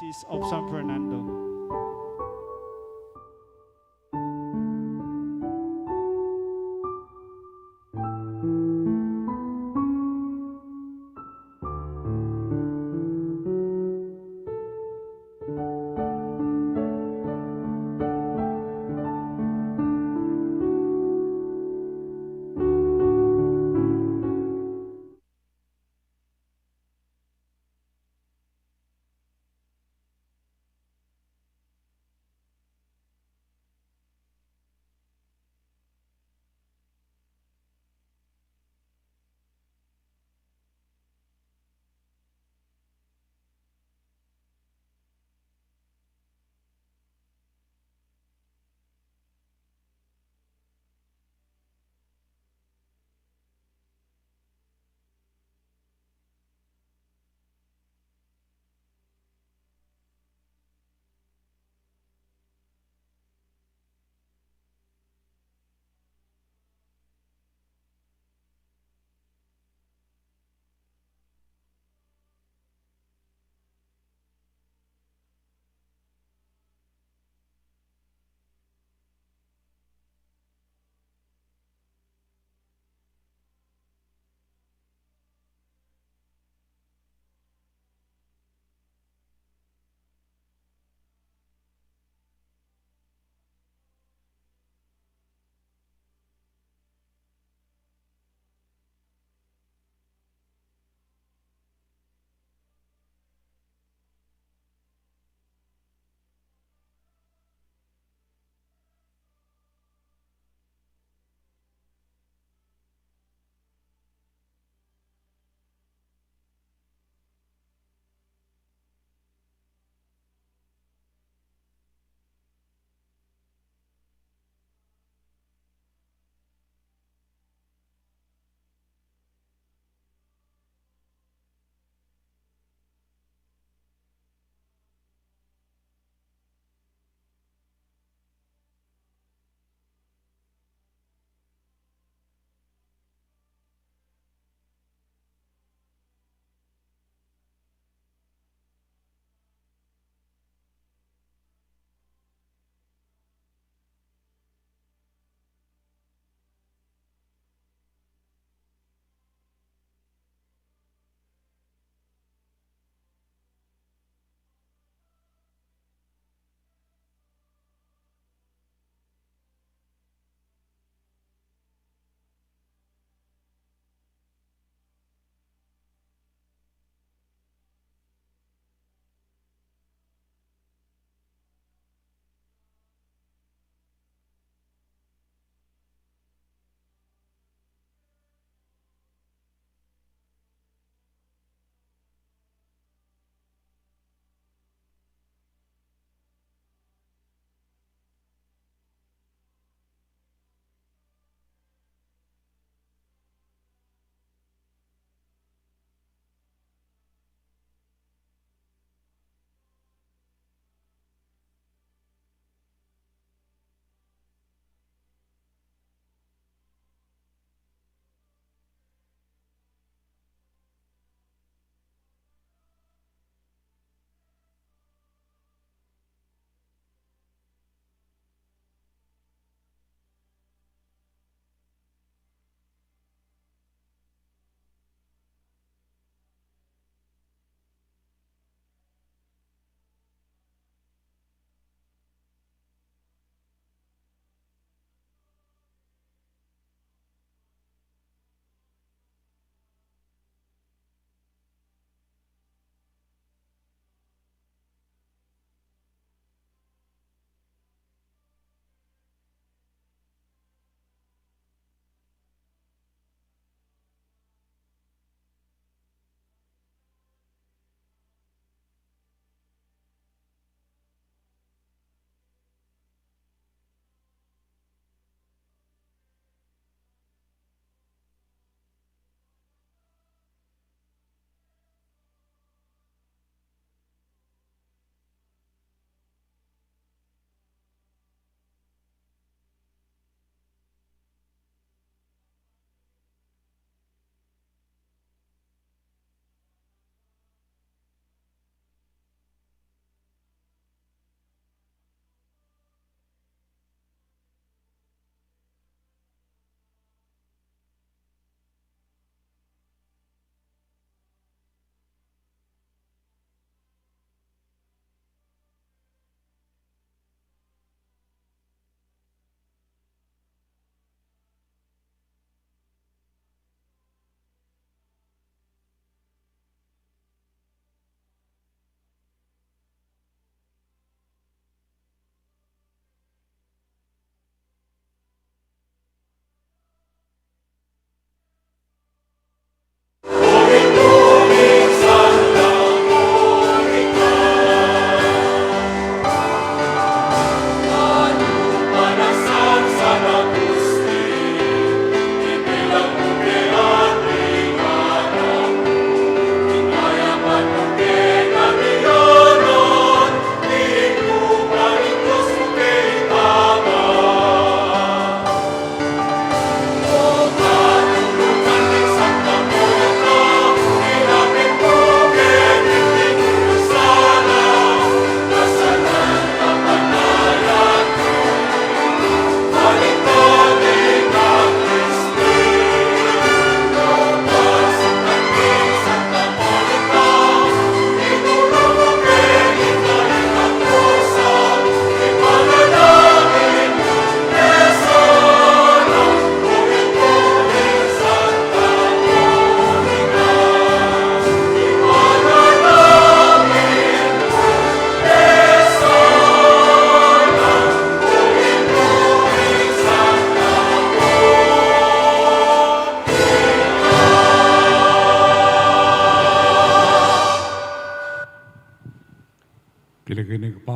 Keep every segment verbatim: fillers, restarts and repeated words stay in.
Diocese of San Fernando.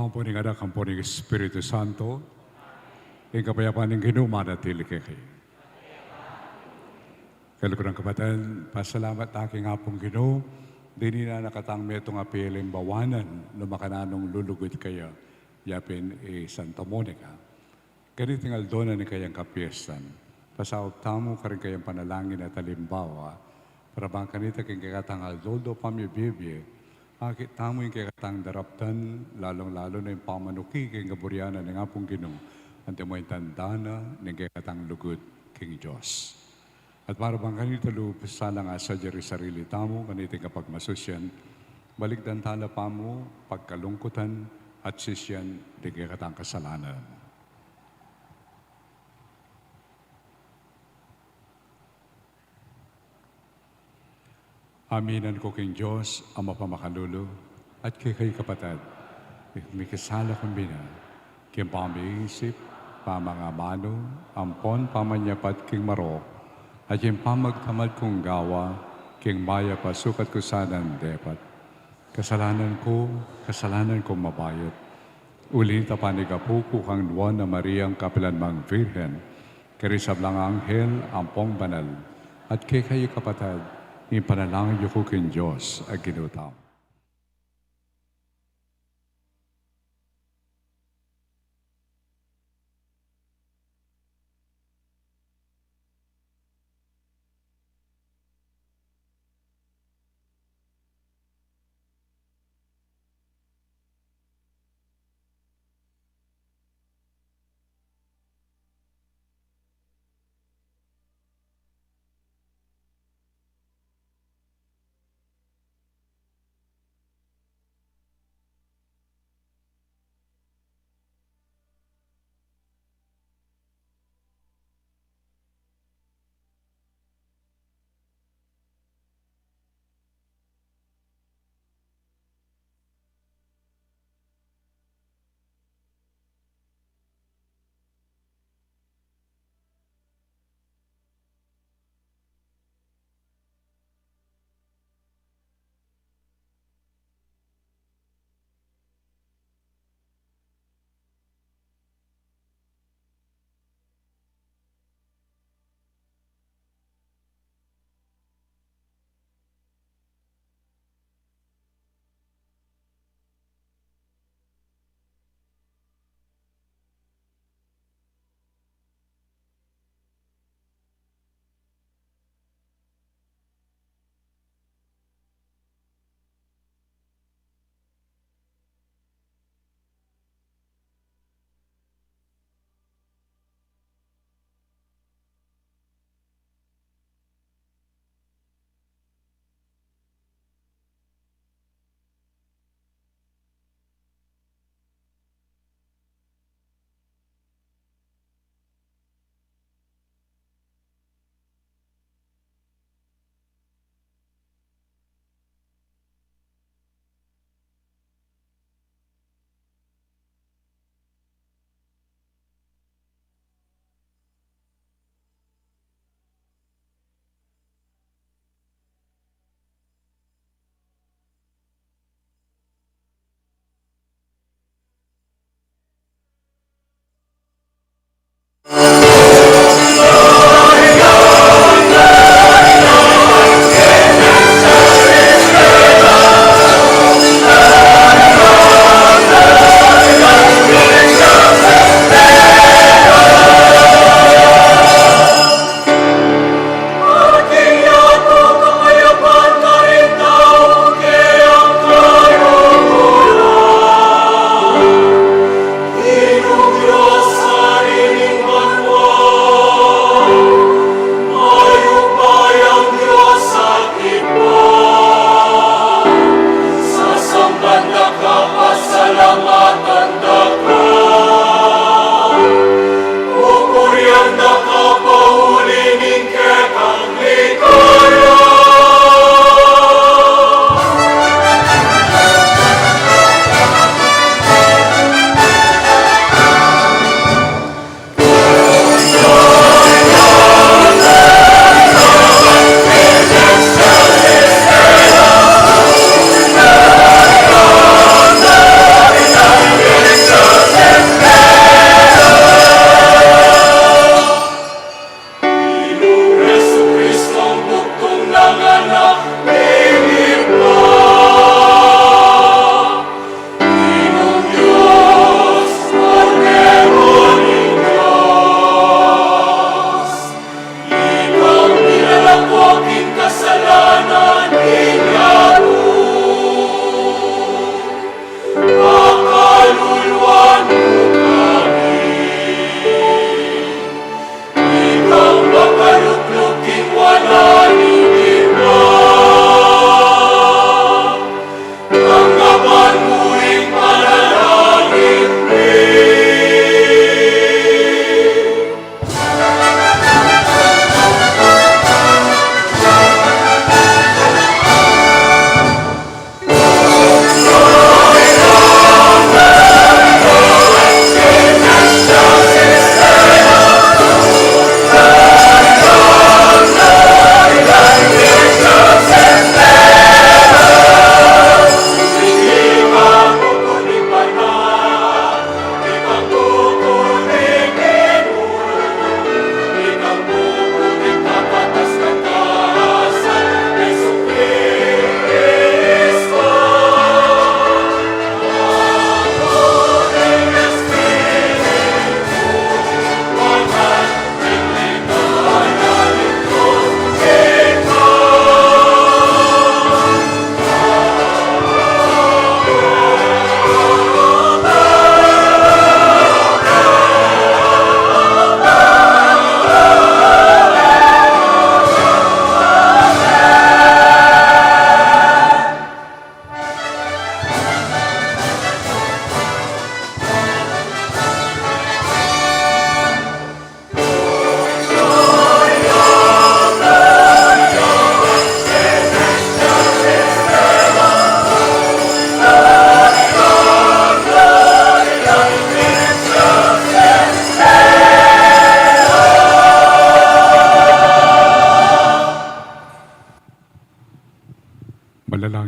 Ampo ning Anak, ampo ning Espiritu Santo. Ing kapayapan ning Ginu manatili kekayu. Kaluguran, kapatad, pasalamat tamu king Apung Ginu, dininan na katang metung a pialimbawanan, nung makananu lulugud kaya, yapin i Santa Monica. Kaniting aldo na ning kayang kapiestan, pasaup tamu karing kayang panalangin at alimbawa, para bang kanita king kekatang aldo-aldo pamibie-bie, akit tamu ing kekatang daraptan, lalung-lalu na ing pamanuki king kaburian ning Apung Ginu, antimo ing tanda na ning kekatang lugud king Dios. At para bang kanita lub sana ngan sadya ing sarili tamu, kaniting kapagmasusian, balikdan tala pamu, pagkalungkutan, at sisian ding kekatang kasalanan. Aminan ku king Dios a mapamakalulu, at kekayu kapatad, mikasala kung bina, king pamiisip, pamangamanu, ampon pamanyapat king marok, at king pamagtamad kung gawa, king mayap a sukat ku sanang depat. Kasalanan ku, kasalanan kung mabayat. Uli na nita panigapu ku kang Nuan a Mariang kapilan mang Virgen, karing sablang anghel ampong banal, at kekayu kapatad, ing panalangin yu ku king Dios a Ginu tamu.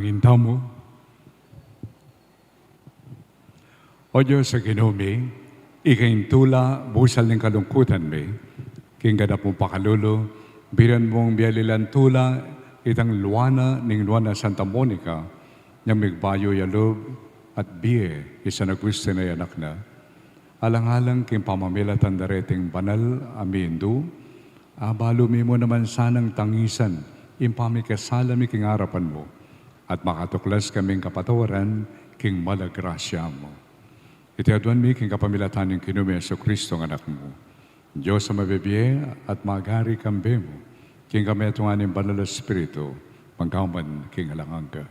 Intamu. O Dios a Ginu mi, ika ing tula busal ning kalungkutan mi, king ganap mung pakalulu, biran mung miyalilan tula itang Luana ning Nuan a Santa Monica, nyang migbayu ya lub at bie i San Agustin a anak na. Alang-alang king pamamilatan da reting banal a mindu, abalu mi mu naman sanang tangisan ing pamikasala mi king arapan mu, at makatuklas kaming kapatawaran king mala grasya mu. Iti aduan mi king kapamilatan ning Ginu ming Jesucristo a Anak mu, Dios a mabibie at magari kambe mu, king kametungan ning Banal a Espiritu, mangga man king alang angga.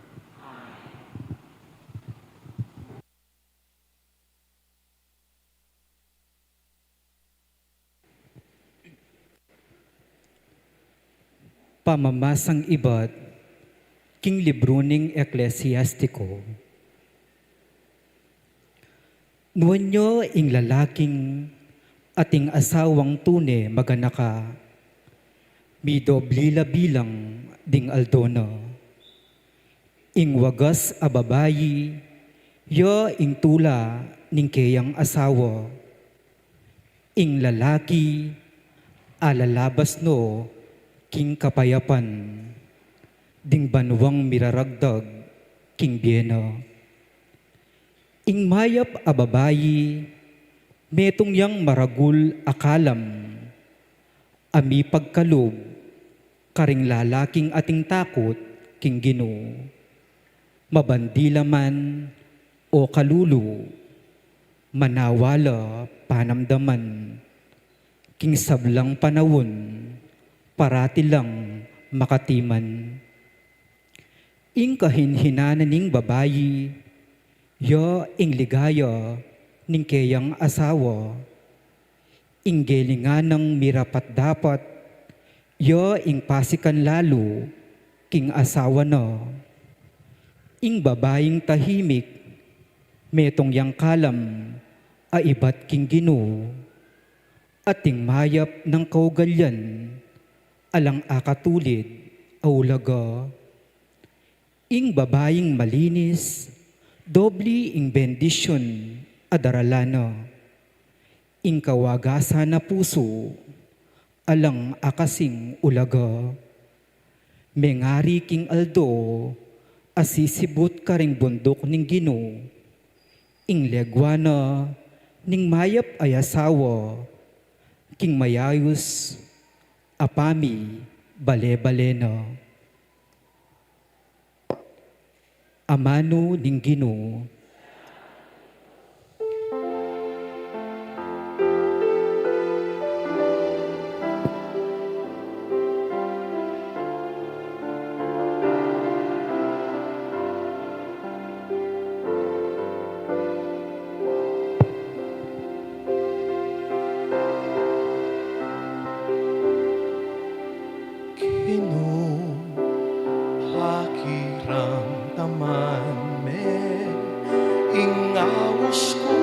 Pamamasang ibat king libru ning Eklesiastiko. Nuan ya ing lalaking ating asawang tune maganaka, midobli la bilang ding aldo na. Ing wagas a babai, ya ing tula ning keyang asawa. Ing lalaki, alalabas no king kapayapan, ding banuang miraragdag king bie na. Ing mayap a babai, metung yang maragul a kalam, a mipagkalub karing lalaking ating takut king Ginu. Mabandi la man o kalulu, manawa la panamdaman, king sablang panaun, parati lang makatiman. Ing kahinhinanan ning babai, ya ing ligaya ning keyang asawa. Ing gelingan nang mirapat-dapat, ya ing pasikan lalu king asawa na. Ing babaing tahimik, metung yang kalam a ibat king Ginu, at ing mayap nang kaugalian, alang akatulid a ulaga. Ing babaing malinis, dobli ing bendisyun a darala na. Ing kawagasan a pusu, alang akasing ulaga. Mengari king aldo a sisibut karing bunduk ning Ginu. Ing legua na ning mayap a asawa, king mayayus a pamibale-bale na. Amanu ning Ginu. Ginu, pakiramdaman me ing aus ku,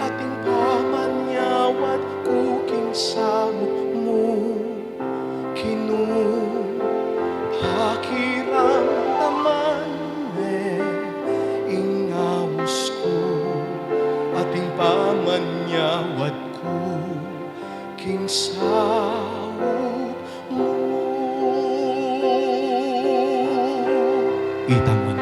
at ing pamanyawad ku king salup mu. Ginu, pakiramdaman me ing aus ku, at ing pamanyawad ku king salup mu. Itamu.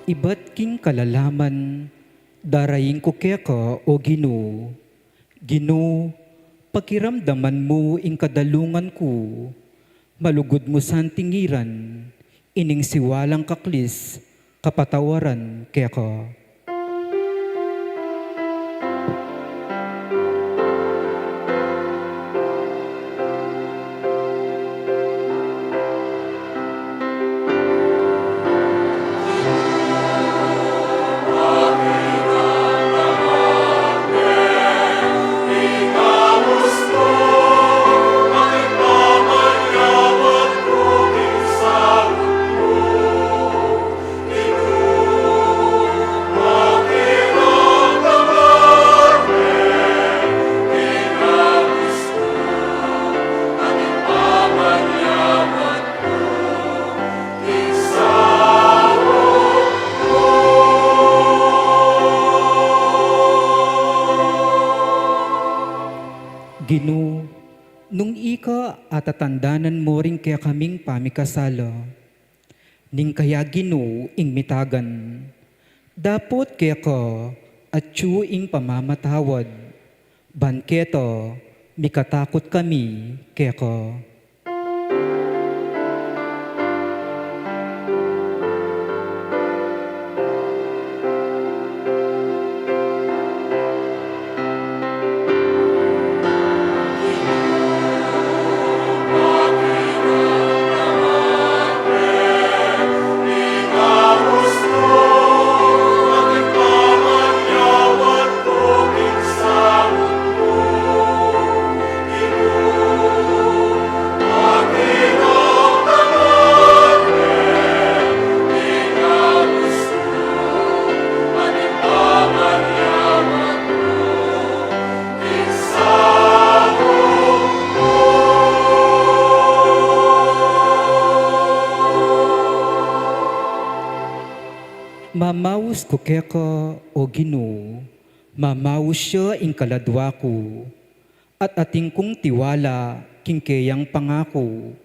Ibat king kalalaman, darain ku keka, O Ginu. Ginu, pakiramdaman mu ing kadalungan ku, malugud mu santing iran ining siwalang kaklis kapatawaran keka. Ginu, nung ika atatandanan mu ring kekaming pamikasala, ning kaya Ginu ing mitagan, dapot keka atyu ing pamamatawad, ban keta mikatakut kami keka. Mamaus ku keka, O Ginu, mamaus ya ing kaladua ku, at atin kung tiwala king keyang pangaku.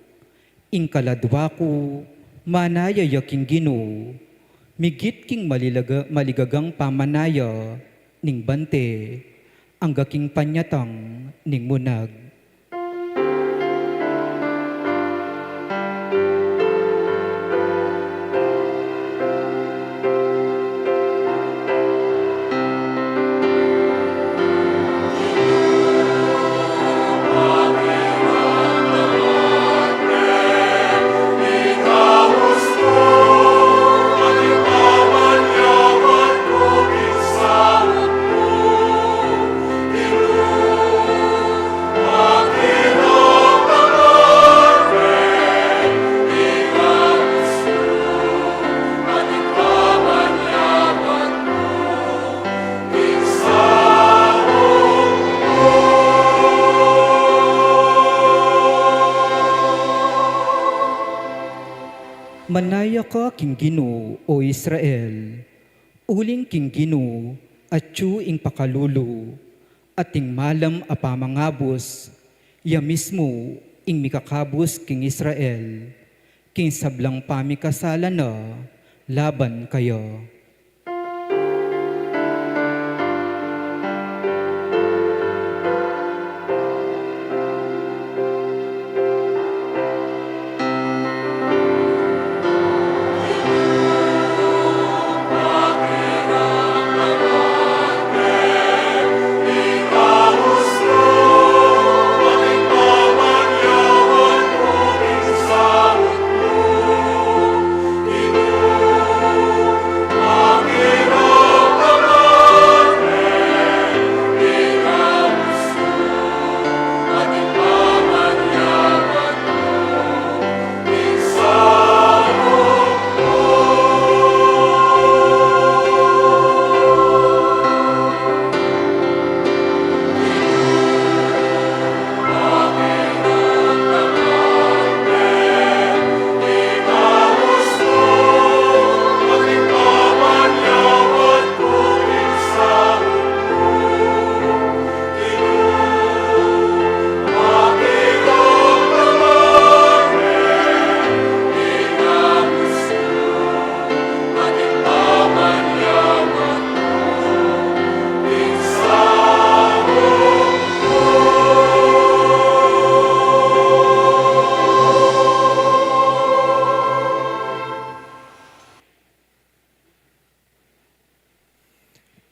Ing kaladua ku, manaya ya king Ginu, migit king malilaga-, maligagang pamanaya ning bante, angga king panyatang ning munag. Manaya ka king Ginu, O Israel, uling king Ginu atyu ing pakalulu, at ing malam a pamangabus, ya mismu ing mikakabus king Israel, king sablang pamikasala na laban kaya.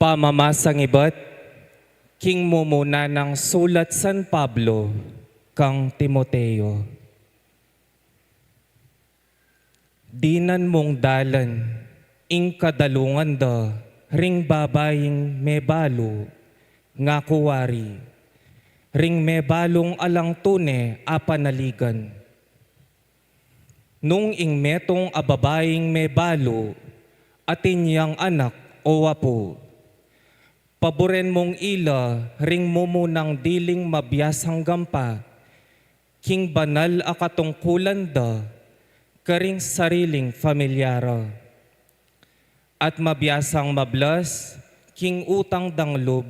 Pamamasang ibat king mumuna nang sulat San Pablo kang Timoteo. Dinan mung dalan ing kadalungan da ring babaing mebalu, ngaku wari, ring mebalung alang tune a panaligan. Nung ing metung a babaing mebalu atin yang anak o apu, paburen mung ila ring mumunang diling mabiasang gampa king banal a katungkulan da karing sariling pamilya ra. At mabiasang mablas king utang dang lub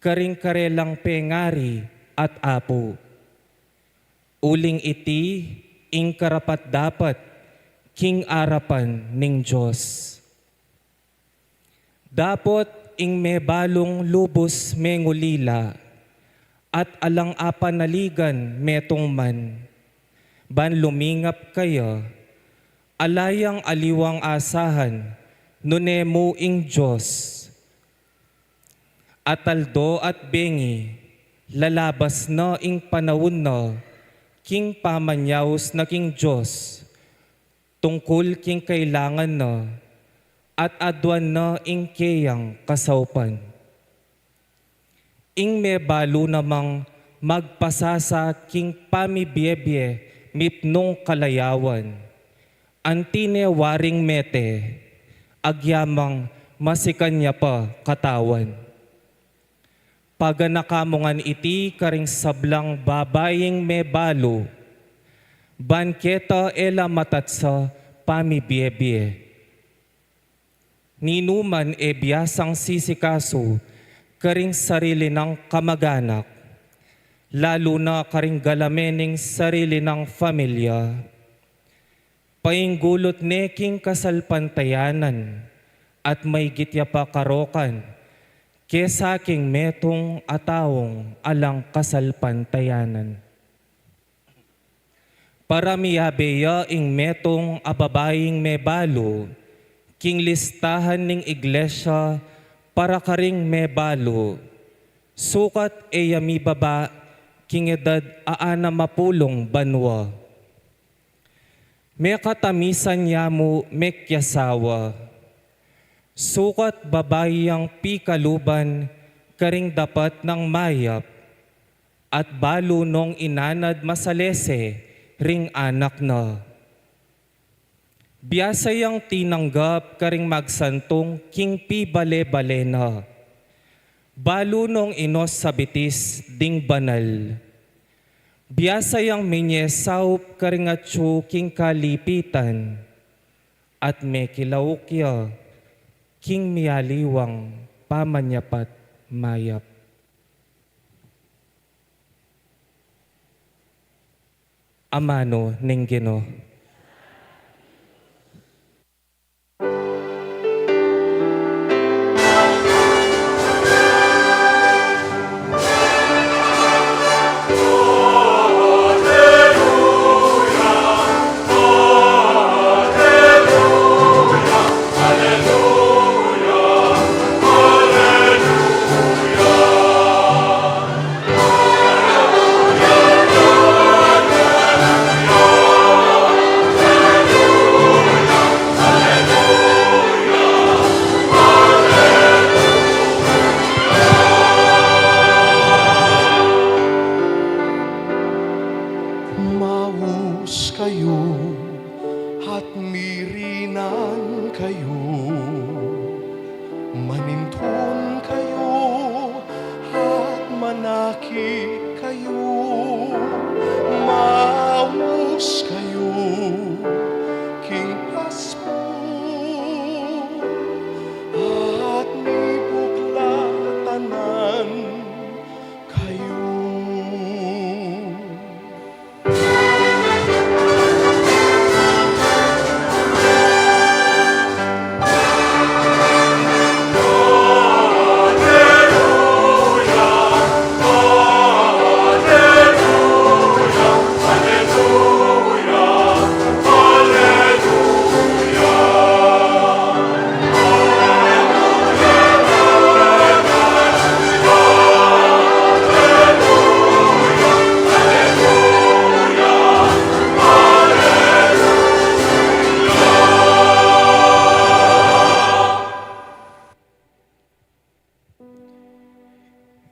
karing karelang pengari at Apu. Uling iti ing karapat-dapat king arapan ning Dios. Dapot ing mebalung lubus mengulila at alang apanaligan metung man, ban lumingap kaya, ala yang aliwang asahan nune mu ing Dios. At aldo at bengi, lalabas na ing panaun na king pamanyaus na king Dios, tungkul king kailangan na, at aduan na ing keyang kasaupan. Ing mebalu namang magpasasa king pamibie-bie mitmung kalayawan, anti ne waring mete, agyamang masikan ya pa katawan. Paganaka mu ngan iti karing sablang babaing mebalu, ban keta e la matatsa pamibie-bie. Ninuman e biasang sisikasu karing sarili nang kamaganak, lalu na karing galame ning sarili nang familia. Painggulut ne king kasalpantayanan, at maigit ya pa karokan, kesa king metung a taung alang kasalpantayanan. Para miyabe ya ing metung a babaing mebalu king listahan ning iglesia para karing mebalu, sukat e ya mibaba king edad a anam a pulung banua. Mekatamisan ya mu mekiasawa, sukat babai yang pikaluban karing dapat nang mayap, at balu nong inanad masalese ring anak na. Biasa yang tinanggap karing magsantung king pibale-bale na, balu nong inus a bitis ding banal. Biasa yang minie saup karing atyu king kalipitan, at mekilauk ya king mialiwang pamanyapat mayap. Amanu ning Ginu. Maus kayu at mirinan kayu, manintun kayu at manakit kayu, maus kayu king pasmu at mibuklatanan kayu.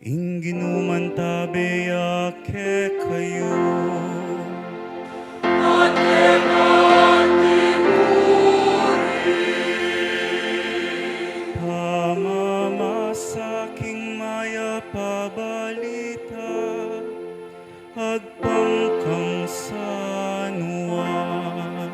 Ing Ginu mantabe ya kekayu. At kekang tiburi. Pamamasa king mayap a balita agpang kang San Juan.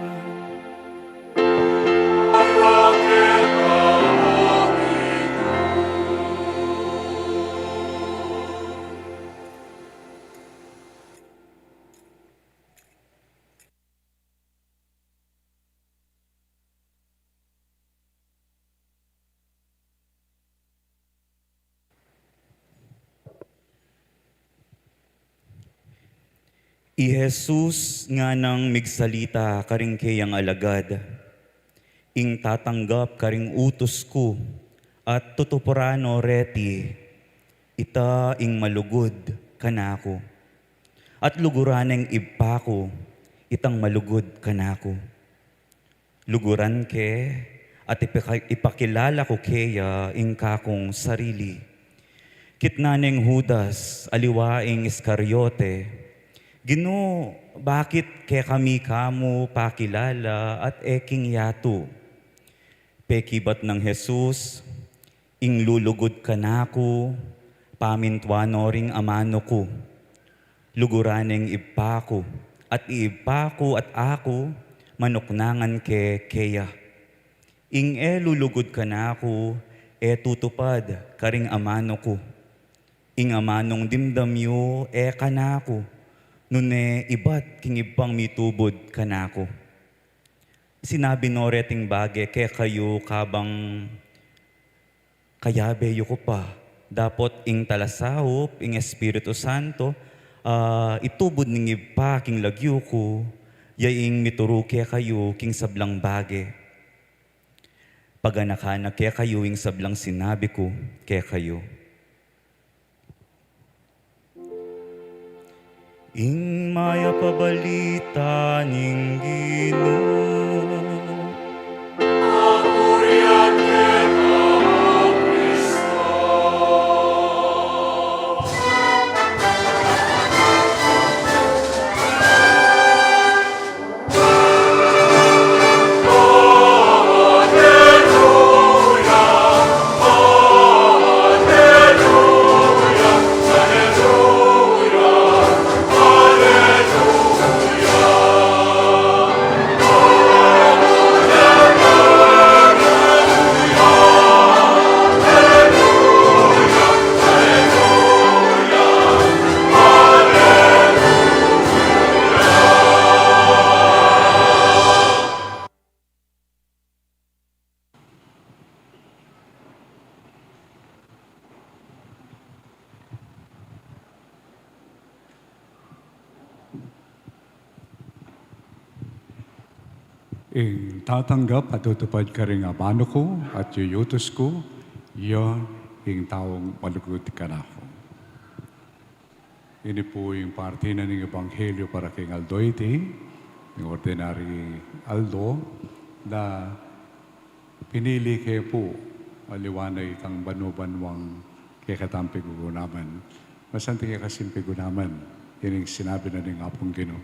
I Jesus nganang migsalita karing keyang alagad, ing tatanggap karing utus ku at tutuparan no reti, ita ing malugud kanaku. At luguran neng Ibpa ku, itang malugud kanaku. Luguran ke at ipaka-, ipakilala ku keya ing kakung sarili. Kitnan neng Judas, aliwa ing Iscariote, "Ginu, bakit kekami ka mu pakilala at e king yatu?" Pekibat nang Jesus, "Ing lulugud kanaku, pamintuan no ring amanu ku. Luguran neng Ibpa ku, at i Ibpa ku at aku, manuknangan ke keya. Ing e lulugud kanaku, e tutupad karing amanu ku. Ing amanung dimdam yu, e kanaku, nune ibat king Ibpang mitubud kanaku." Sinabi no reting bage kekayu kabang kayabe yu ku pa, dapot ing talasaup, ing Espiritu Santo, a itubud ning Ibpa king lagyu ku, ya ing mituru kekayu king sablang bage. Paganakan na kekayu ing sablang sinabi ku kekayu. Ing mayap a balita ning Ginu. Ing tatanggap at tutupad karing amanu ku at yuyutus ku, ya ing taung malugud kanaku. Ini pu ing parti na ning ebanghelyu para king aldo iti, ing ordinary aldo, na pinili ke pu, aliwa na itang banu-banuang kekatang pigugunaman. Masanting ke kasing pigunaman, ining sinabi na ning Apung Ginu.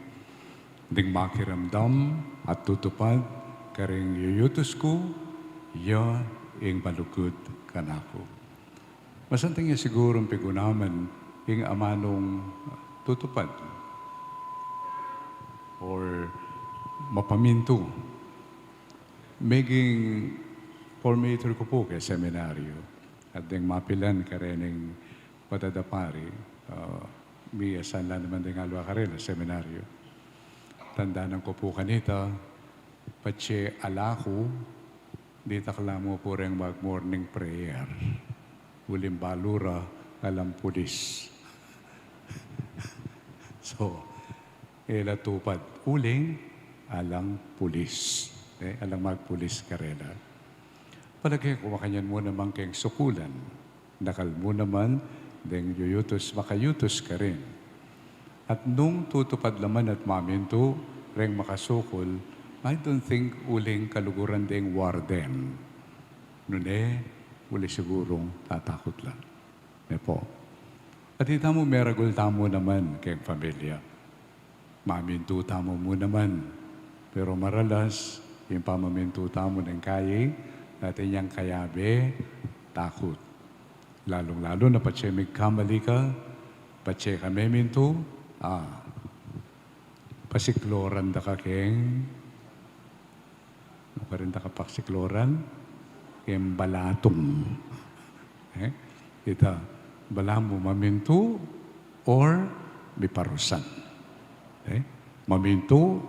Ding makiramdam at tutupad karing yuyutus ku, ya ing malugud kanaku. Masanting ya sigurung pigunaman ing amanung tutupad or mapamintu. Meging formator ku pu keng seminaryo at deng mapilan karening padadapari, ah, miyasan la naman deng aliwa karela seminaryo. Tandanan ku pu kanita, patse ala ku, ditak la mu pu reng mag-morning prayer. Uling balu ra, alang pulis. So, e la tupad uling alang pulis. E, alang magpulis karela. Palage ku makanyan mu naman keng sukulan. Dakal mu naman deng yuyutus, makayutus karin. At nung tutupad la man at mamintu reng makasukul, I don't think uling kaluguran deng warden. Nune, uli sigurung tatakut la. Ne pu. At itamu meragul tamu naman keng pamilya. Mamintu tamu mu naman. Pero maralas, ing pamamintu tamu neng kayi, atin yang kayabe, takut. Lalung-lalu na patse migkamali ka, patse ka memintu, ah, pasikloran da ka keng, nu karin da ka pasikloran, keng balatung. E? Ita, balamu mamintu or miparusan. E? Mamintu,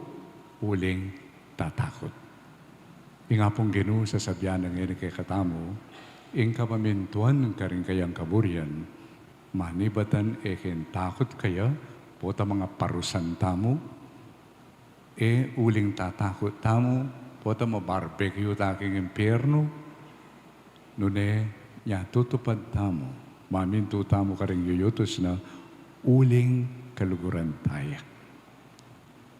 uling tatakut. Ing Apung Ginu sasabian na ngeni kekatamu, ing kapamintuan karing kayang kaburian, manibatan e king takut kaya, Pota mangaparusan tamu, e uling tatakut tamu, pota ma-barbecue ta king impiernu, nune nya tutupad tamu, mamintu tamu karing yuyutus na uling kaluguran taya.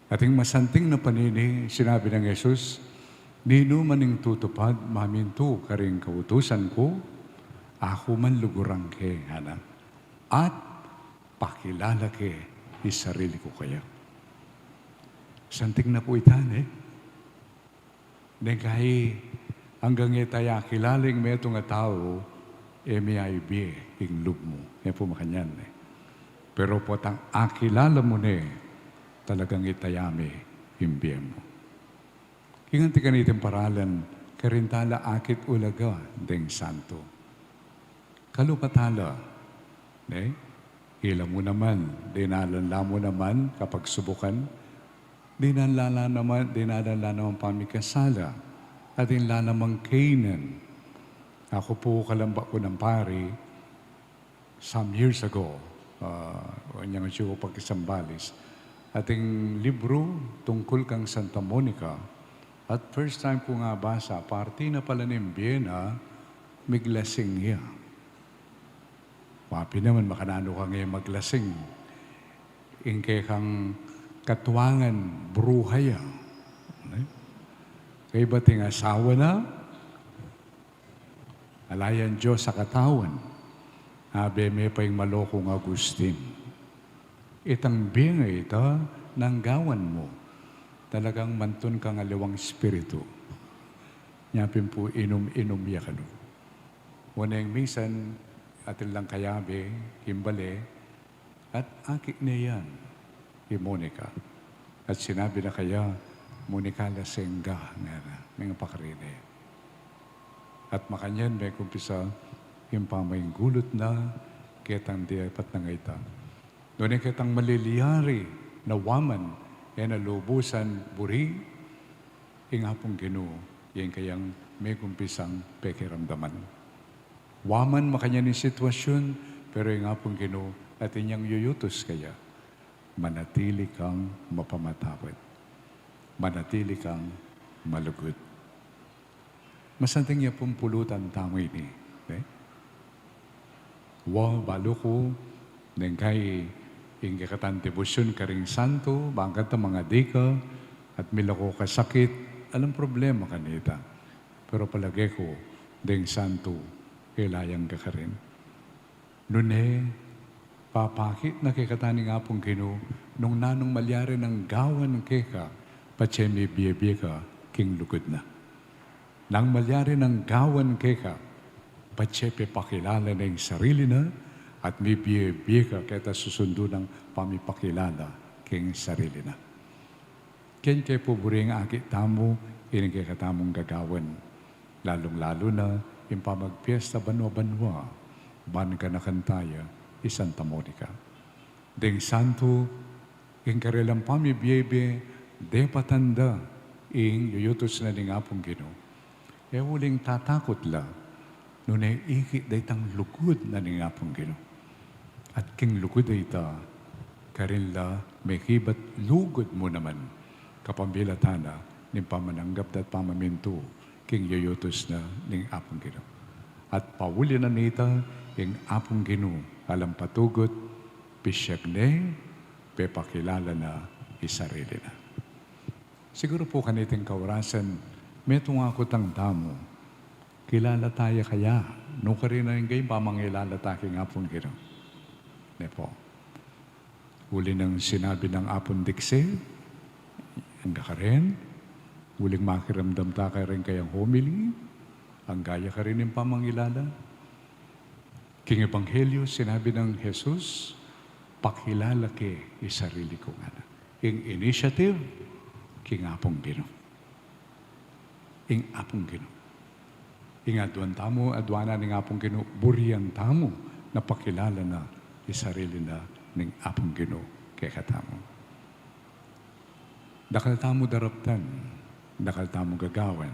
Ating masanting na panini, sinabi nang Jesus, "Ninu man ing tutupad mamintu karing kautusan ku, aku man luguran ke," ngana, "at pakilala ke ing sarili ku kaya." Santing na pu ita, ne? Neng kai anggang e taya akilala ing metung a tau, e me aibie ing lub mu. E pu makanyan, ne? Pero potang akilala mu ne, talagang itaya me ing bie mu. King anti kaniting paralan, karin tala akit ulaga deng santo. Kalupa tala, ne? Ila mu naman, dinalan la mu naman kapagsubukan, dinalan la naman, dinalan la naman pamikasala, at dinalan la namang Canaan. Aku pu kalambat ku nang pari, some years ago, ah, nyang atyu ku pag-Zambales, ating libru tungkul kang Santa Monica, at first time kung abasa, parti na pala ning bie na, miglasing ya. Mapin naman, makananu kang e maglasing? Ing kekang katuangan, bruha ya. Ne? Kaybat ing asawa na, ala yang Dios a katawan, abe me pa ing malokong Agustin. Itang bie a ita, nang gawan mu, talagang mantun kang aliwang espiritu. Nya pin pu inum-inum ya kanu. Nune ing misan, atin lang kayabe king bale, at akit ne yan i Monica. At sinabi na kaya, "Monica, lasing ka," ngana, meng pakarine. At makanyan, mekumpisa ing pamainggulut na ketang depat na ngeni. Nune ketang malilyari na waman, e na lubusan buri, ing Apung Ginu, ing kayang mekumpisang pekiramdaman. Waman makanyan ing sitwasyun, pero ing Apung Ginu, atin yang yuyutus kaya, manatili kang mapamatawad. Manatili kang malugud. Masanting ya pung pulutan tamu ini, ne? Wa, balu ku, neng kai ing kekatang debosyun karing santo, bang kata mangadi ka, at milako ka sakit, alang problema kanita. Pero palage ku, deng santo, kailangan ka karin. Nune, papakit na kekatamu ning Apung Ginu, nung nanung malyari nang gawan keka, patse mibie-bie ka king lugud na. Nang malyari nang gawan keka, patse pepakilala na ing sarili na, at mibie-bie ka keta susundu nang pamipakilala king sarili na. Ken ke pu buri ing akit tamu, ining kekatamung gagawan. Lalung-lalu na, ing pamagpiesta banua-banua, ban ganakan taya i Santa Monica. Deng santo, ing karelang pamibie-bie, depatan da, ing yuyutus na ning Apung Ginu. E uling tatakut la, nune ikit da itang lugud na ning Apung Ginu. At king lugud a ita, karin la mekibat lugud mu naman, kapamilatan na ning pamananggap da't pamamintu, king yuyutus na ning Apung Ginu. At pauli na nita, ing Apung Ginu, alang patugut, pisyag ne, pepakilala na i sarili na. Siguru pu kaniting kaurasan, metung a kutang tamu, kilala taya kaya, nukarin na ing pamangilala ta king Apung Ginu? Ne pu. Uli nang sinabi nang Apung Dikse, angga karin, uling makiramdam ta karing kayang homily, angga ya karin ing pamangilala. King Ebanghelyo, sinabi nang Jesus, "Pakilala ke i sarili ku," ngana. Ing initiative, king Apung Ginu. Ing Apung Ginu. Ing aduan tamu, aduanan ning Apung Ginu, burian tamu, na pakilala na i sarili na ning Apung Ginu kekatamu. Dakal tamu daraptan, dakal tamu gagawan.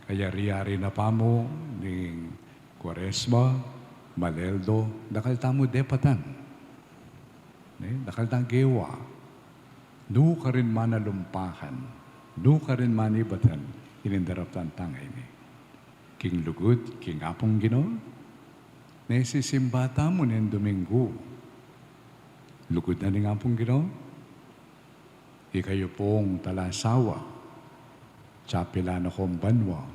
Kayari-yari na pamu ning Kuaresma, Maleldo, dakal tamu depatan. Ne, dakal tang gewa. Nu karin manalumpakan, nu karin manibatan, ing daraptan tang ini. King lugud king Apung Ginu, ne sisimba tamu ning Duminggu. Lugud na ning Apung Ginu, ikayu pung talasawa, tsapilan na kong banua,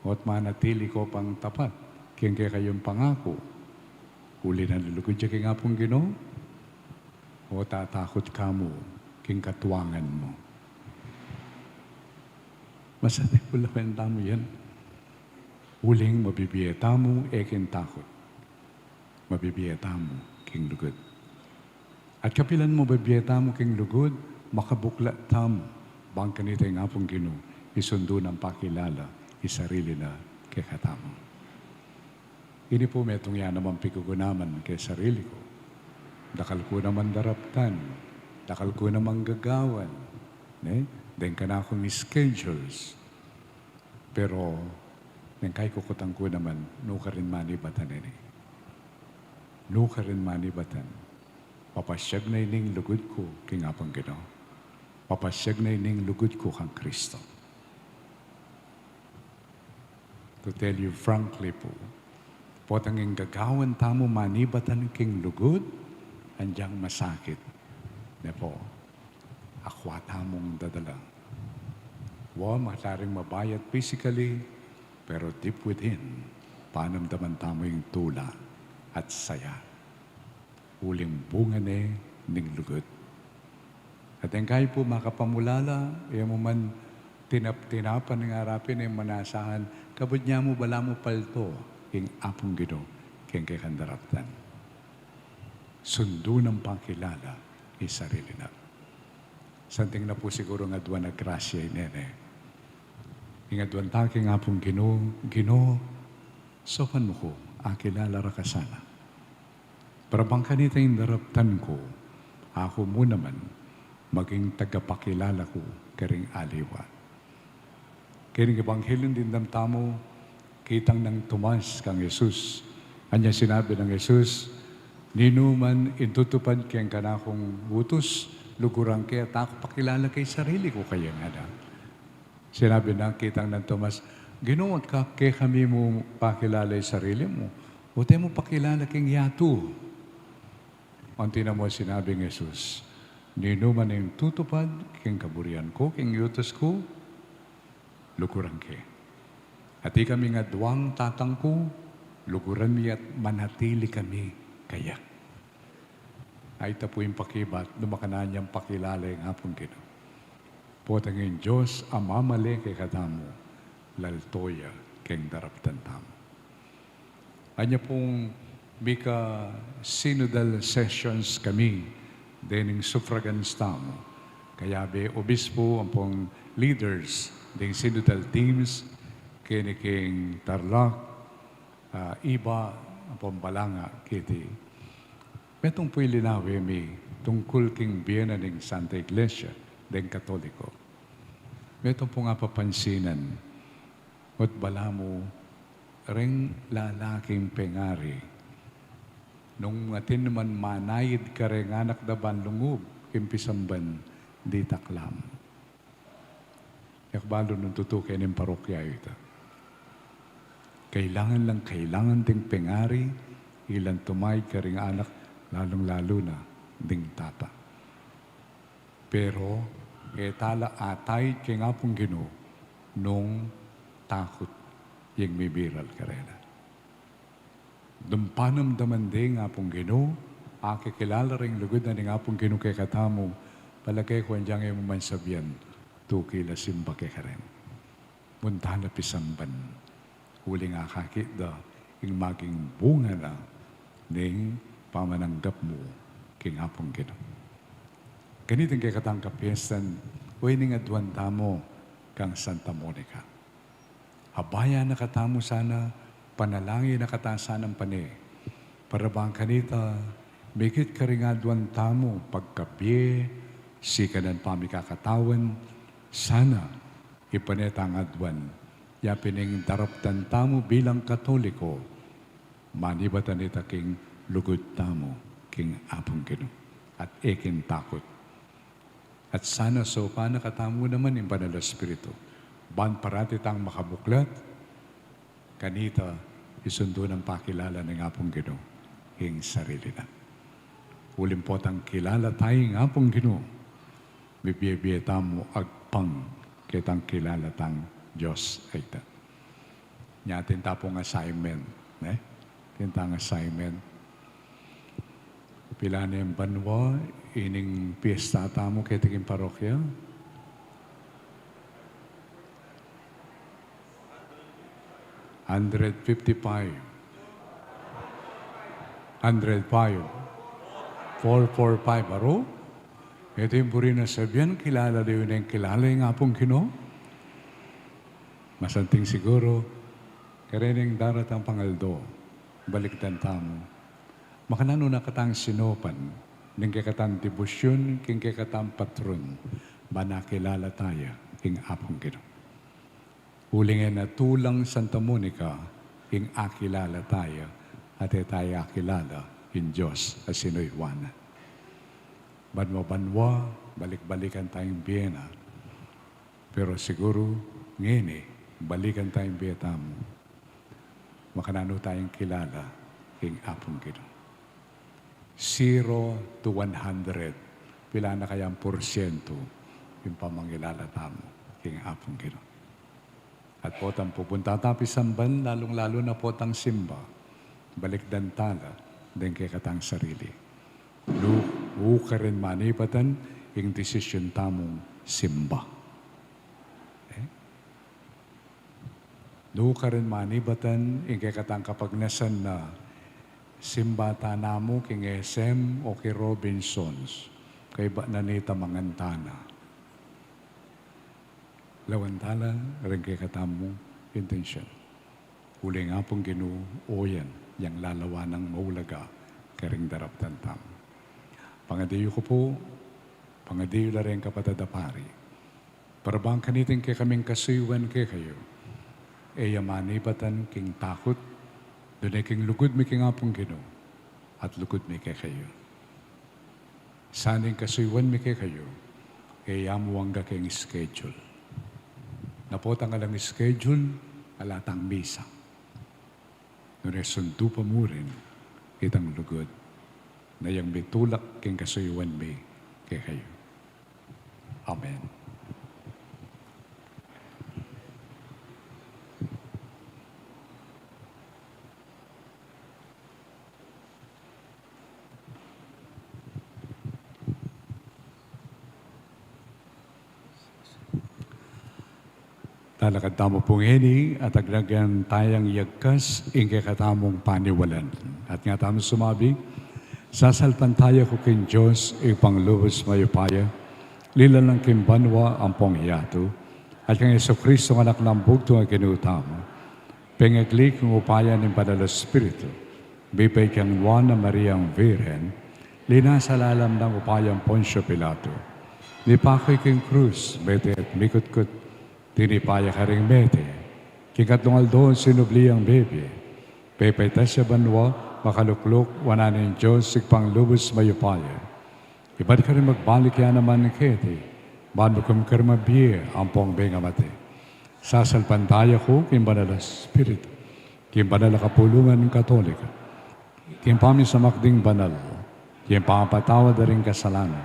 o't manatili ko pang tapat king kekayung pangaku. Uli na ning lugud ya king Apung Ginu, o tatakut ka mu king katuangan mu? Masanting ku lawen tamu yan. Uling mabibie tamu e king takut. Mabibie tamu king lugud. At kapilan mabibie tamu king lugud, makabuklat tamu bang kanita ing Apung Ginu, isundu nang pakilala i sarili na kekatamu. Ini pu metung ya naman pigugunaman ke sarili ku. Dakal ku naman daraptan, dakal ku naman gagawan, ne? Deng kanakung schedules. Pero, neng kaikukutan ku naman, nu karin manibatan ini. Nu karin manibatan. Papasyag na ining lugud ku king Apung Ginu. Papasyag na ining lugud ku kang Kristo. To tell you frankly pu, potang ing gagawan tamu manibatan king lugud, anjang masakit. Ne pu, akwa tamung dadala. Wa, mataring mabayat physically, pero deep within, panamdaman tamu ing tula at saya. Uling bunga ne ning lugud. At ing kayu pu makapamulala, e mu man tinap-tinapan ing arapin ing manasahan, kabud nya mu balamu palto ing Apung Ginu keng kekang daraptan. Sundu nang pakilala i sarili na. Santing na pu siguru ing aduan a grasya ini, ne. Ing aduan ta king Apung Ginu, Ginu, saupan mu ku, akilala ra ka sana. Para bang kanita ing daraptan ku, aku mu naman maging tagapakilala ku karing aliwa. Keng Ebanghelyo dimdam tamu, kitang nang Tomas kang Jesus. Anya sinabi nang Jesus, "Ninuman ing tutupad keng kanakung utus, luguran ke at aku pakilala ke ing sarili ku kaya," ngana. Sinabi na, kitang nang Tomas, "Ginu, at ka-, kekami mu pakilala ing sarili mu, o't e mu pakilala king yatu?" Antimo sinabi nang Jesus, "Ninuman ing tutupad king kaburian ku, king utus ku, luguran ke. At ikami ngan aduang Tatang ku, luguran mi at manatili kami kaya." Ay, ita pu ing pakibat, nu makanyan yang pakilala ing Apung Ginu. Potang ing Dios a mamale kekatamu, lalto ya keng daraptan tamu. Anya pung mika synodal sessions kami, dening suffragans tamu. Kayabe obispo ampong leaders deng synodal teams, keni king Tarlac, ah, iba ampong Balanga keti. Metung pu ing linawe mi tungkul king bie na ning Santa Iglesia deng Katoliko. Metung pung apapansinan, o't balamu reng lalaking pengari, nung atin man manayid kareng anak da ban lungub king pisamban, ditak la mu. E ku balu nung tutu keni king parokya yu ita. Kailangan lang, kailangan ding pengari, ilang tumayid karing anak, lalung-lalu na ding tata. Pero, e tala atayid king Apung Ginu nung takut ing mibiral karela. Nung panamdaman de ing Apung Ginu, akikilala reng lugud na ning Apung Ginu kekatamu, palage ku anjang e mu man sabian, tuki la simba ke karen. Munta la pisamban, uling akakit da ing maging bunga na ning pamananggap mu king Apung Ginu. Kaniting kekatang kapiestan, o ining aduan tamu kang Santa Monica. Abayan na katamu sana, panalangin na katamu sana pane. Para bang kanita, mikit karing aduan tamu, pagkabie, sikanan pamikakatawan, sana, ipane tang aduan, ya pin ing daraptan tamu bilang Katoliko, manibatan ita king lugud tamu king Apung Ginu. at e king takut. At sana saupan na katamu naman ing Banal a Espiritu, ban parati tang makabuklat kanita, isundu nang pakilala ning Apung Ginu ing sarili na. Uling potang kilala taya ing Apung Ginu, mibie-bie tamu agpang ketang kilala tang Dios a ita. Nya atin ta pung assignment, ne? Atin tang assignment. Pilan ing banua ining piesta tamu keti king parokya? Hundred fifty-five. Hundred five. Four four five, aru? Iti ing buri na sabian, kilala da yu neng kilala ing Apung Ginu? Masanting siguru, kareng daratang pang aldo, balikdan tamu. Makananu na katang sinupan ning kekatang debosyun king kekatang patron, ban akilala taya ing Apung Ginu. Uling e na tulang Santa Monica ing akilala taya, at e taya akilala ing Dios a sinuyuan na. Banua-banua, balik-balikan taya ing bie na. Pero siguru, ngeni, balikan taya ing bie tamu. Makananu tayang kilala ing Apung Ginu? Zero to one hundred. Pilan na kayang porsyento ing pamangilala tamu king Apung Ginu? At potang pupunta tamu king samban, lalung-lalu na potang simba, balikdan tala deng kekatang sarili. Nu, nu karin manibatan ing desisyun tamung simba. Eh? Nu karin manibatan ing kekatang kapagnasan na simba ta namu king S M o king Robinsons, kaybat na nita mangan tana. Lawan tala reng kekatamung intensyun. Uling Apung Ginu, o yan, yang lalawan nang maulaga karing daraptan tamu. Pangadiyu ku pu, pangadiyu la reng kapatad a pari, para bang kaniting kekaming kasuyuan kekayu, e ya manibatan king takut, dune king lugud mi king Apung Ginu, at lugud mi kekayu. Sana ing kasuyuan mi kekayu, e ya mu angga king schedule. Na potang alang schedule, ala tang misa. Nune sundu pa mu rin itang lugud na yang mitulak king kasuyuan mi kekayu. Amen. Talakad tamu pu ngeni at agnagan tayang yagkas ing kekatamung paniwalan. At nga tamu sumabi, sasalpantaya ku king Dios, Ibpang lubus mayupaya, linalang king banua ampong yatu, at kang Jesucristo, anak nang bugtung a Ginu tamu, pengagli king upaya ning Banal a Espiritu, mibie kang Nuan a Mariang Virgen, linasa lalam nang upayang Poncio Pilato, mipaku king krus, mete at mikutkut, tinipa ya karing mete, king katlung aldo sinubli yang mebie, pepaitas ya banua, makalukluk wanan ning Dios Ibpang lubus mayupaya. Ibat karin magbalik ya naman keti, ban mukum karing mabie ampong mengamate. Sasalpantaya ku king Banal a Espiritu, king banal a kapulungan Katolika, king pamisamak ding banal, king pamapatawad da ring kasalanan,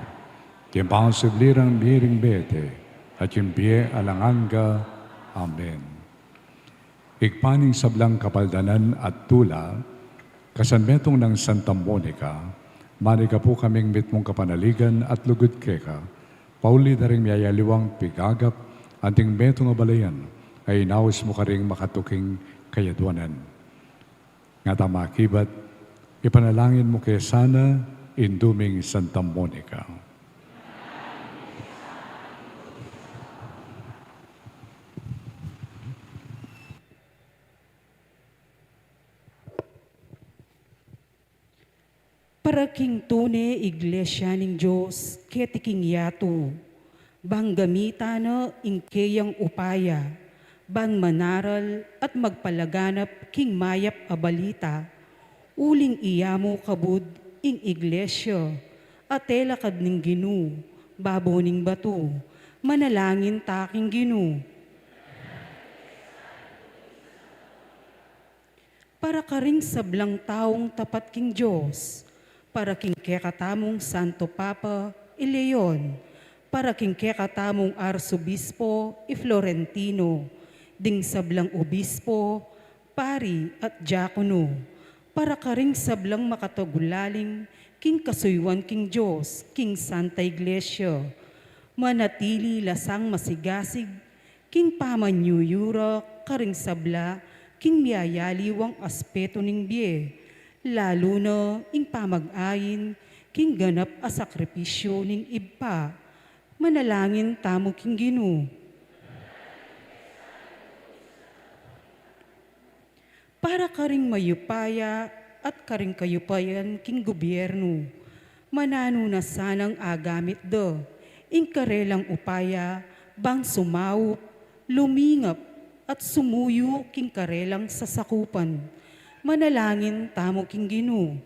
king pangasubli rang miring mete, at king bie alang angga. Amen. Ibpa ning sablang kapaldanan at tula, kasanmetung nang Santa Monica, manigapu kaming mitmung kapanaligan at lugud keka, pauli da ring miyayaliwang pigagap, anting metung a balayan, a inaus mu karing makatuking kayaduanan. Nga ta makibat, ipanalangin mu ke sana, Indu ming Santa Monica. Para king tune Iglesia ning Dios keti king yatu, bang gamitan na ing keyang upaya, ban manaral at magpalaganap king mayap a balita, uling iya mu kabud ing Iglesia, Ate lakad ning Ginu, babo ning batu, manalangin ta king Ginu. Para karing sablang taung tapat king Dios, para king kekatamung Santo Papa i Leon, para king kekatamung Arsobispo i Florentino, ding sablang obispo, pari at diakono, para karing sablang makatagulaling king kasuyuan king Dios king Santa Iglesia. Manatili la sang masigasig king pamanyuyura karing sabla king miyayaliwang aspeto ning bie, lalu na ing pamag-ain king ganap a sakripisyu ning Ibpa. Manalangin tamu king Ginu. Para karing mayupaya at karing kayupayan king gobyernu, mananu na sanang agamit da ing karelang upaya bang sumaup, lumingap, at sumuyu king karelang sasakupan. Manalangin tamu king Ginu.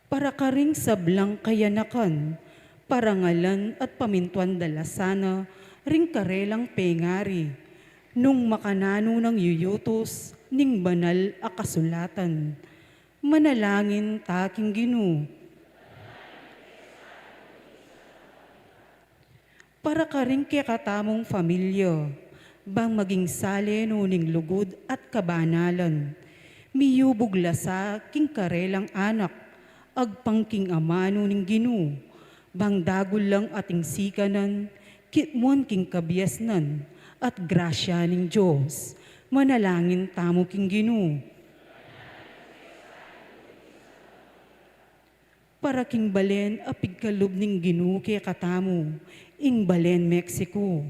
Para karing sablang kayanakan, parangalan at pamintuan da la sana ring karelang pengari, nung makananu nang yuyutus ning banal a kasulatan. Manalangin ta king Ginu. Para karing kekatamung familia, bang maging sale no ning lugud at kabanalan, miyubug la sa king karelang anak, agpang king amanu ning Ginu, bang dagul lang ating sikanan, kitmuan king kabiasnan at grasya ning Dios. Manalangin tamu king Ginu. Para king balen a pigkalub ning Ginu kekatamu, ing balen Mexico,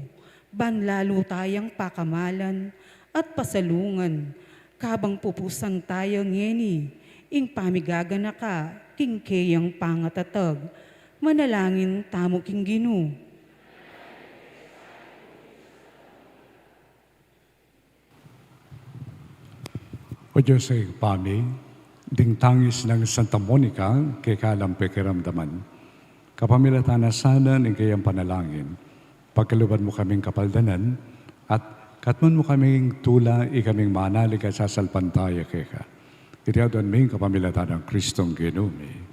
ban lalu tayang pakamalan at pasalungan, kabang pupusan taya ngeni ing pamigaganaka king keyang pangatatag. Manalangin tamu king Ginu. O Dios, Ibpa mi, ding tangis nang Santa Monica, keka lang pekiramdaman. Kapamilatan na sana ning keyang panalangin, pagkaluban mu kaming kapaldanan, at katmuan mu kaming tula, ikaming manalig at sasalpantaya keka. Iti aduan mi kapamilatan nang Kristong Ginu mi.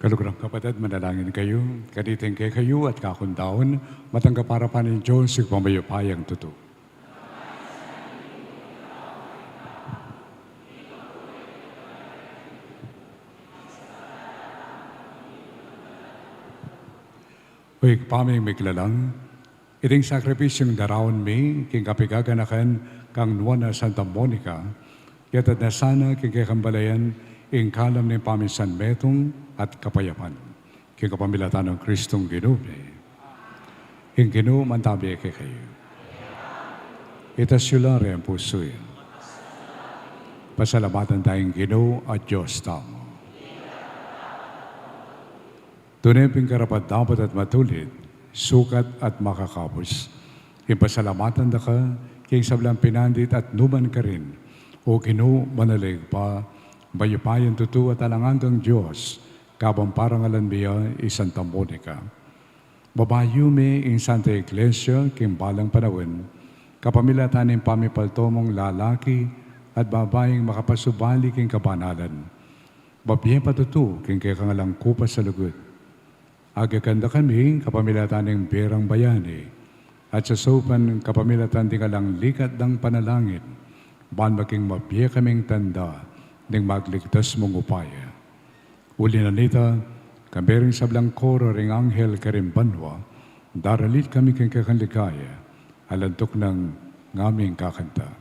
Kaluguran kung kapatad, manalangin kayu, kanitang kekayu at kakundaun, matanggap arapan ning Dios, Ibpang mayupayang tutu. O Ibpa ming Maligaya, iting sakripisyung daraun mi king kapigaganakan kang Nuan a Santa Monica, yatad na sana king kekang balayan ing kalam ning pamisan metung at kapayapan. King kapamilatan nang Kristong Ginu mi. Ing Ginu mantabi kekayu. Itas yu la ring pusu yu. Pasalamatan taya ing Ginu a Dios tamu. Tune pin karapat-dapat at matulid, sukat at makakabus, ing pasalamatan da ka king sablang pinandit at nu man karin, O Ginu, Banal a Ibpa, mayupayang tutu at alang anggang Dios, kabang parangalan mi ya i Santa Monica. Babayu mi ing Santa Iglesia king balang panaun, kapamilatan ning pamipaltomong lalaki at babaing makapasubali king kabanalan. Mabie pa tutu king kekang alang kupas a lugud. Agakan da kami kapamilatan ning birang bayani at sasaupan kapamilatan ding alang likat dang panalangin, ban maging mabie kaming tanda ning magligtas mung upaya. Uli na nita, kambe ring sablang koro ring anghel karing banua, daralit kami king kekang ligaya, alang tuknang ngaming kakanta.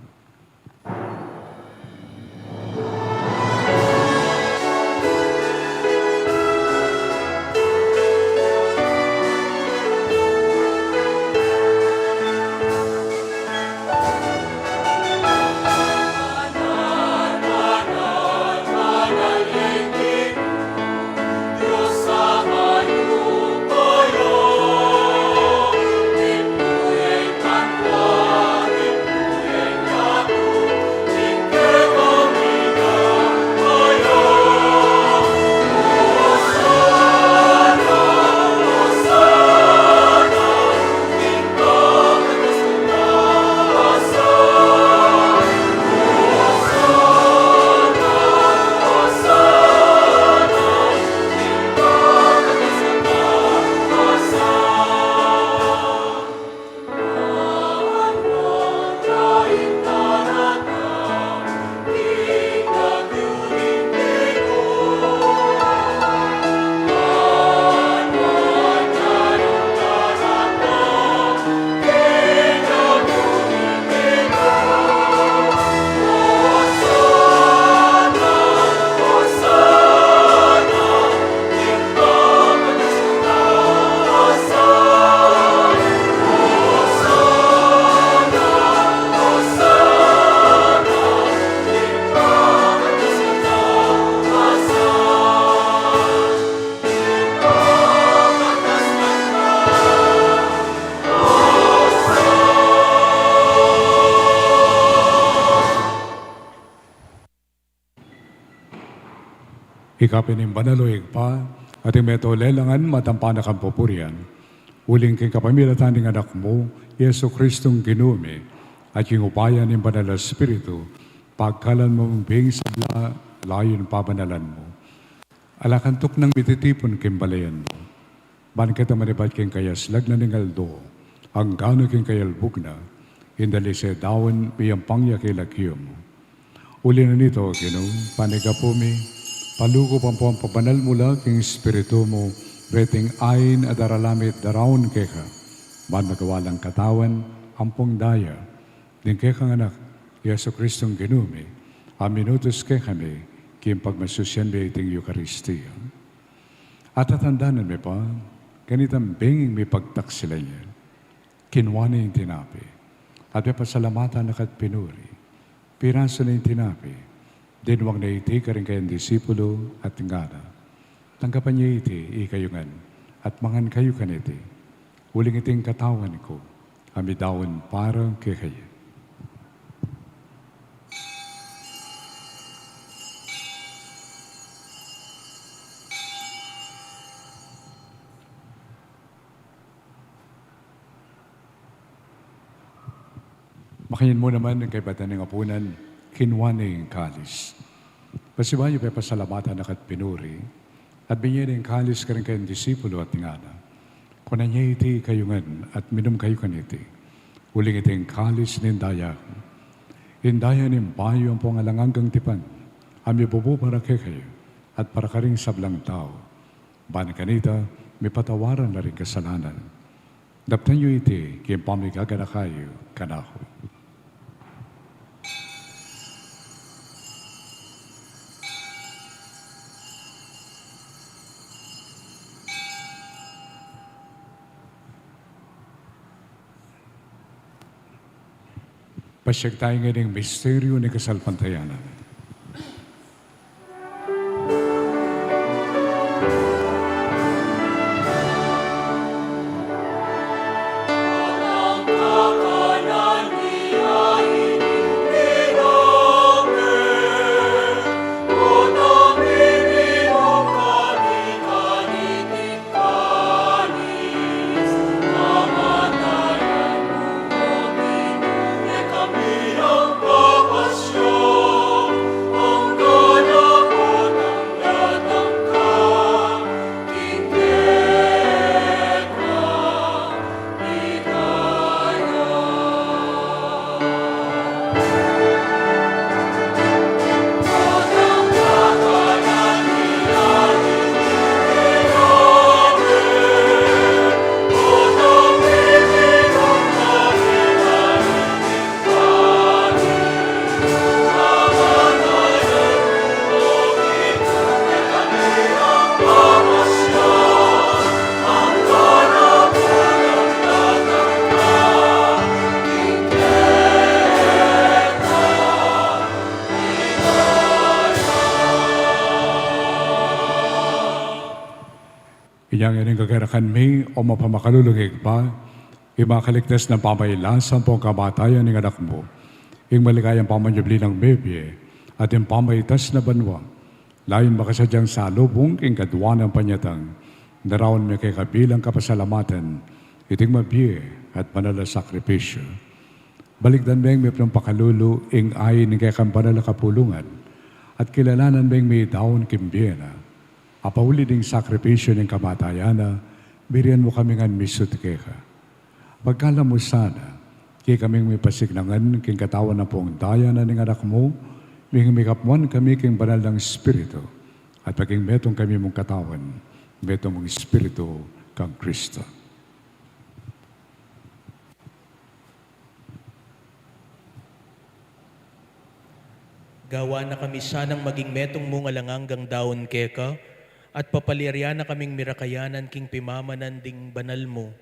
Ika pin ing banal, o Ibpa, at ing metung a lelangan, matampa na kang pupurian. Uling king kapamilatan ning Anak mu, Jesucristong Ginu mi, at king upaya ning Banal a Espiritu, pagkaluban mu mung bie ing sabla, layun pabanalan mu. Ala kang tuknang mititipun king balayan mu. Ban keta manibat king kayaslag na ning aldo, anggana king kayalbug na, ing dalise daun miyampang ya king lagyu mu. Uli na nita, O Ginu, panyawad mu, palugupan mu pu ang pagbanal mu la king Espiritu mu, reting ain a daralan mi at daraun keka, ban magawa lang katawan ampong daya ning kekang Anak, Jesucristong Ginu mi, a minutus kekami king pagmasusian mi iting Eukaristia. At tatandanan mi pa, kanitang bengi mipagtaksilan ya, kinua ne ing tinape, at pepasalamatan na ka at pinuri, pirasu ne ing tinape, dinwang ne iti karing kayang disipulu, at ngana, tanggapan ye iti ikayu ngan, at mangan kayu kaniti, uling iti ing katawan ku, a midaun para kekayu. Makanyan mu naman ing kaybat na ning apunan, kinua ne ing kalis. Pasibayu pepasalamatan na ka at pinuri, At binye ne ing kalis karing kayang disipulu at ngana: Kunan ye iti kayu ngan at minum kayu kaniti, uling iti ing kalis ning daya ku, ing daya ning bayu ampong alang anggang tipan, a mibubu para kekayu at para karing sablang tau, ban kanita mipatawaran la ring kasalanan. Daptan yu iti king pamigaganaka yu kanaku. Pasiag tamu ngening misteryu ning kasalpantayanan. Inya ngeni ing kagarakan mi, o mapamakalulung Ibpa, ing makaligtas nang pamailas ampong kamatayan ning Anak mu, ing maligayang pamanyubli nang mebie, at ing pamaitas na banua, layun makasadyang salubung king kadua nang panyatang, daraun mi keka bilang kapasalamatan iting mabie at banal a sakripisyu. Balikdan meng mipnung pakalulu ing ain ning kekang banal a kapulungan, at kilalanan meng midaun king bie na, a pauli ning sakripisyu ning kamatayan na, birian mu kami ngan misut keka. Pagkalam mu sana, king kaming mipasiknangan king katawan ampong daya na ning Anak mu, ming mikapmuan kami king banal nang Espiritu, at maging metung kami mung katawan, metung mung Espiritu kang Kristo. Gawan na kami sanang maging metung mung alang anggang daun keka, at papaliarian na kaming mirakayanan king pimamanan ding banal mu.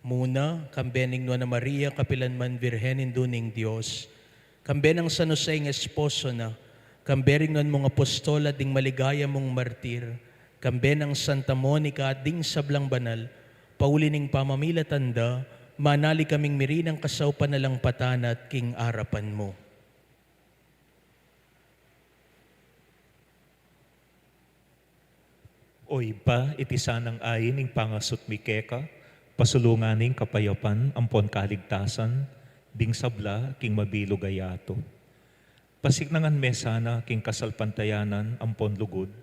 Muna, kambe ning Nuan a Maria, kapilan man Virgen Indu ning Dios, kambe nang San Jose ing esposo na, kambe ring nuan mung apostol at ding maligaya mung martir, kambe nang Santa Monica at ding sablang banal, pauli ning pamamilatan da, manali kaming mirinan kasaupan alang patana at king arapan mu. O Ibpa, iti sanang ain ing pangasut mi keka, pasulungan ning kapayapan ampon kaligtasan ding sabla king mabilug a yatu. Pasiknangan me sana king kasalpantayanan ampon lugud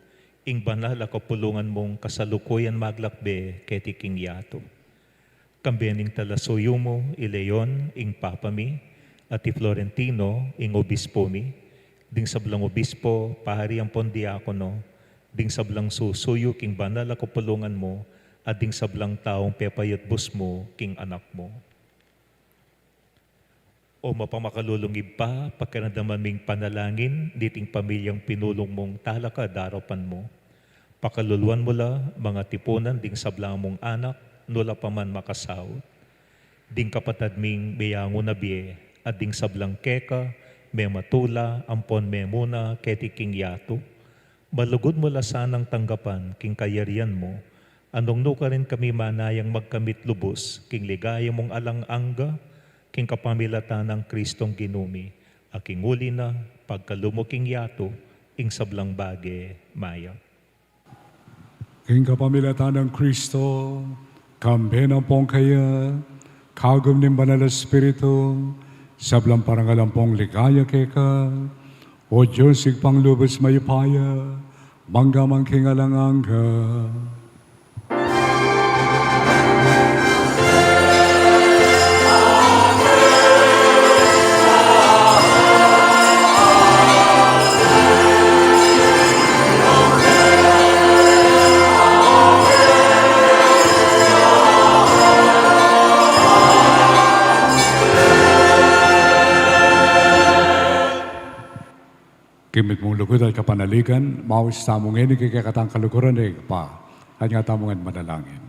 ing banal a kapulungan mung kasalukuyan maglakbe keti king yatu. Kambe ning talasuyu mu, i Leon, ing Papa mi, at i Florentino, ing obispo mi, ding sablang obispo, pari ampon diakono, ding sablang susuyu king banal a kapulungan mu, at ding sablang taung pepayatbus mu king Anak mu. O mapamakalulung Ibpa, pakiramdaman ming panalangin niting pamilyang pinulung mung talakad arapan mu. Pakaluluan mu la, mangatipunan ding sabla mung anak, nu la pa man makasaut. Ding kapatad ming meyangu na bie, at ding sablang keka, mematula, ampon memuna, keti king yatu. Malugud mu la sanang tanggapan king kayarian mu, a nung nukarin kami manayang magkamit lubus king ligaya mung alang angga, king kapamilatan nang Kristong Ginu mi, a king uli na, pagkalub mu king yatu, ing sablang bage mayap. King kapamilatan nang Kristo, kambe na ampon keya, kagum ning Banal a Espiritu, sablang parangal ampon ligaya keka, O Dios, Ibpang lubus mayupaya, Mangga man king alang angga. King mitmung lugud at kapanaligan, maus tamu ngeni king kekatang kaluguran, e Ibpa, at nga tamu ngan manalangin.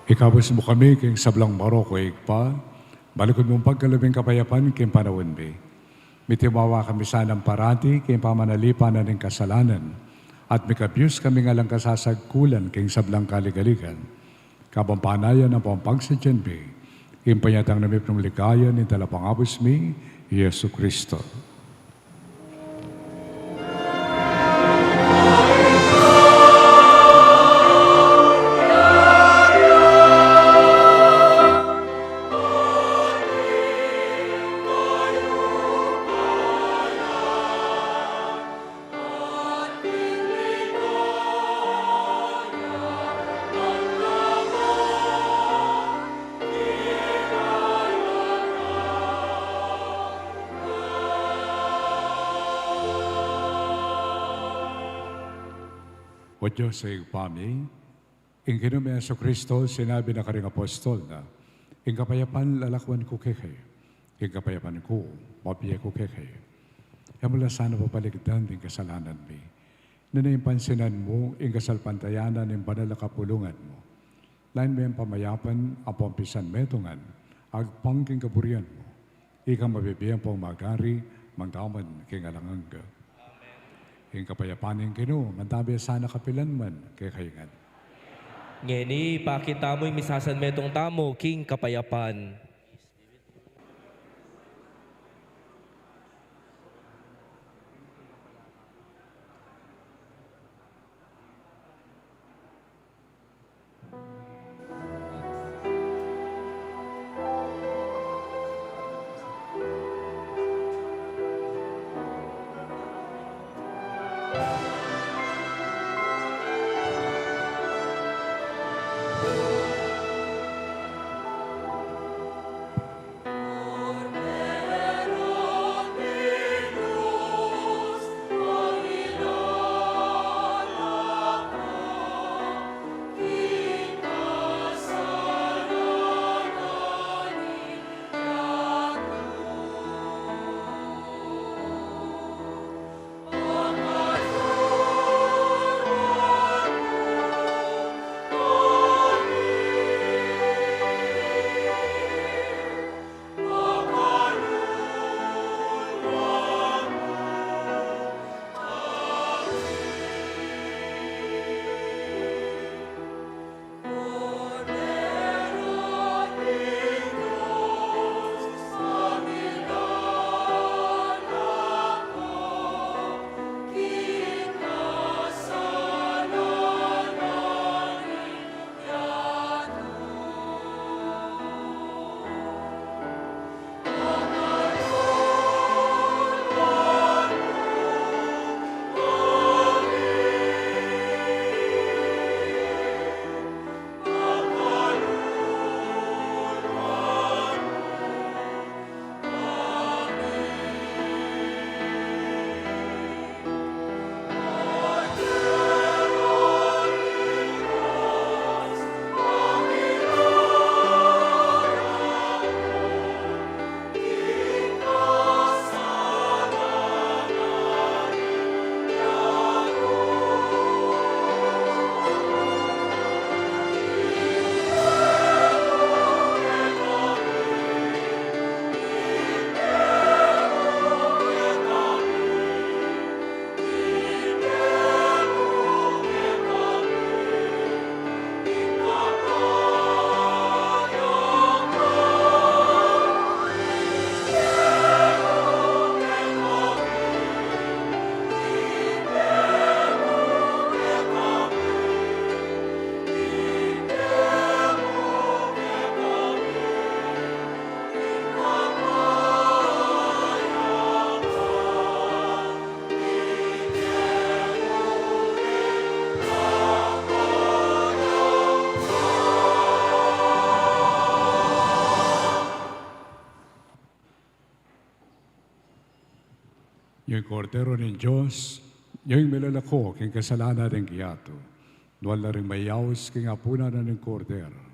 Ikabus mu kami king sablang marok, o Ibpa, balukut mung pagkalub ing kapayapan king panaun mi. Mitimawa kami sanang parati king pamanalipan na ning kasalanan, at mikabus kami king alang kasasagkulan king sablang kaligaligan. Kabang panayan ampong pagsadyan mi ing panyatang na mipnung ligaya ning Talapangabus mi, Jesucristo. O Dios, Ibpa mi, ing Ginu ming Jesucristo, sinabi na karing apostol na, "Ing kapayapan lalakwan ku kekayu, ing kapayapan ku, mabie ku kekayu." E mu la sana papaligdan ding kasalanan mi, nune ing pansinan mu ing kasalpantayanan ning banal a kapulungan mu. Lain me ing pamayapan ampong pisanmetungan agpang king kaburian mu. Ika mabibie ampong magari mangga man king alang angga. Amen. Ing kapayapan ning Ginu mantabi sana kapilan man kekayu ngan. Ngeni, pakit tamu ing misasanmetung tamu king kapayapan. Ing Kordero ning Dios, ing milalako king kasalanan ning yatu. Nuan la ring mayaus king apunan na ning Kordero.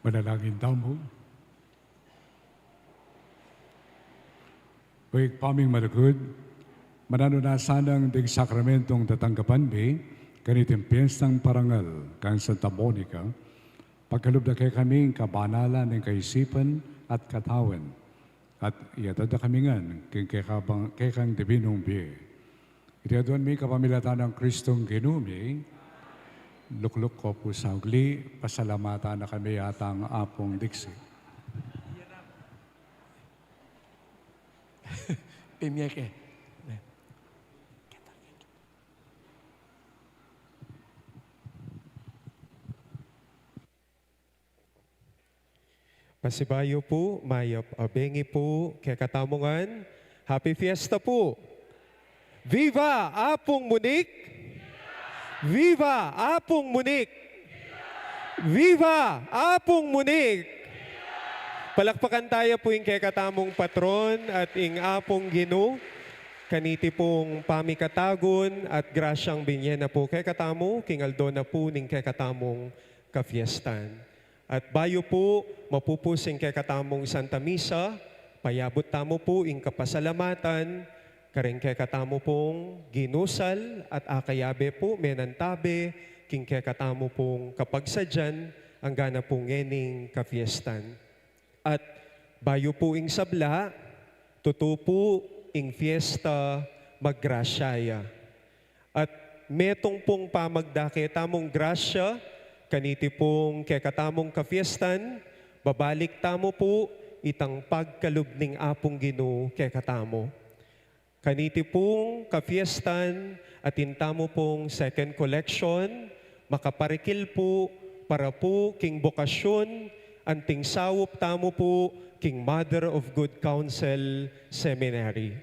Manalangin tamu. O Ibpa ming malugud, mananu na sanang ding sakramentong tatanggapan mi kaniting piestang parangal kang Santa Monica, pagkalub da kekami ing kabanalan ning kaisipan at katawan, at iatad da kami ngan king kekabang, kekang dibinung bie. Iti aduan mi kapamilatan nang Kristong Ginu mi. Lukluk ko pu sa ugli, pasalamatan na kami atang Apung Dixie. Pimye ke. Pasibayu pu, mayap a bengi pu kekatamu ngan. Happy Fiesta pu! Viva Apung Munik! Viva Apung Munik! Viva Apung Munik! Palakpakan taya pu ing kekatamung patron at ing Apung Ginu, kaniti pung pamikatagun at grasyang binye na pu kekatamu king aldo na pu ning kekatamung kafiestan. At bayu pu mapupus ing kekatamung Santa Misa, payabut tamu pu ing kapasalamatan kareng kekatamu pung ginusal at akayabe pu menantabe king kekatamu pung kapagsadyan anggana pu ngening kafiestan. At bayu pu ing sabla, tutu pu ing fiesta maggrasya ya. At metung pung pamagdake tamung grasya kaniti pung kekatamung kafiestan, babalik tamu pu itang pagkalub ning Apung Ginu kekatamu. Kaniti pung kafiestan, atin tamu pung second collection, makaparikil pu para pu king bokasyun anting saup tamu pu king Mother of Good Counsel Seminary.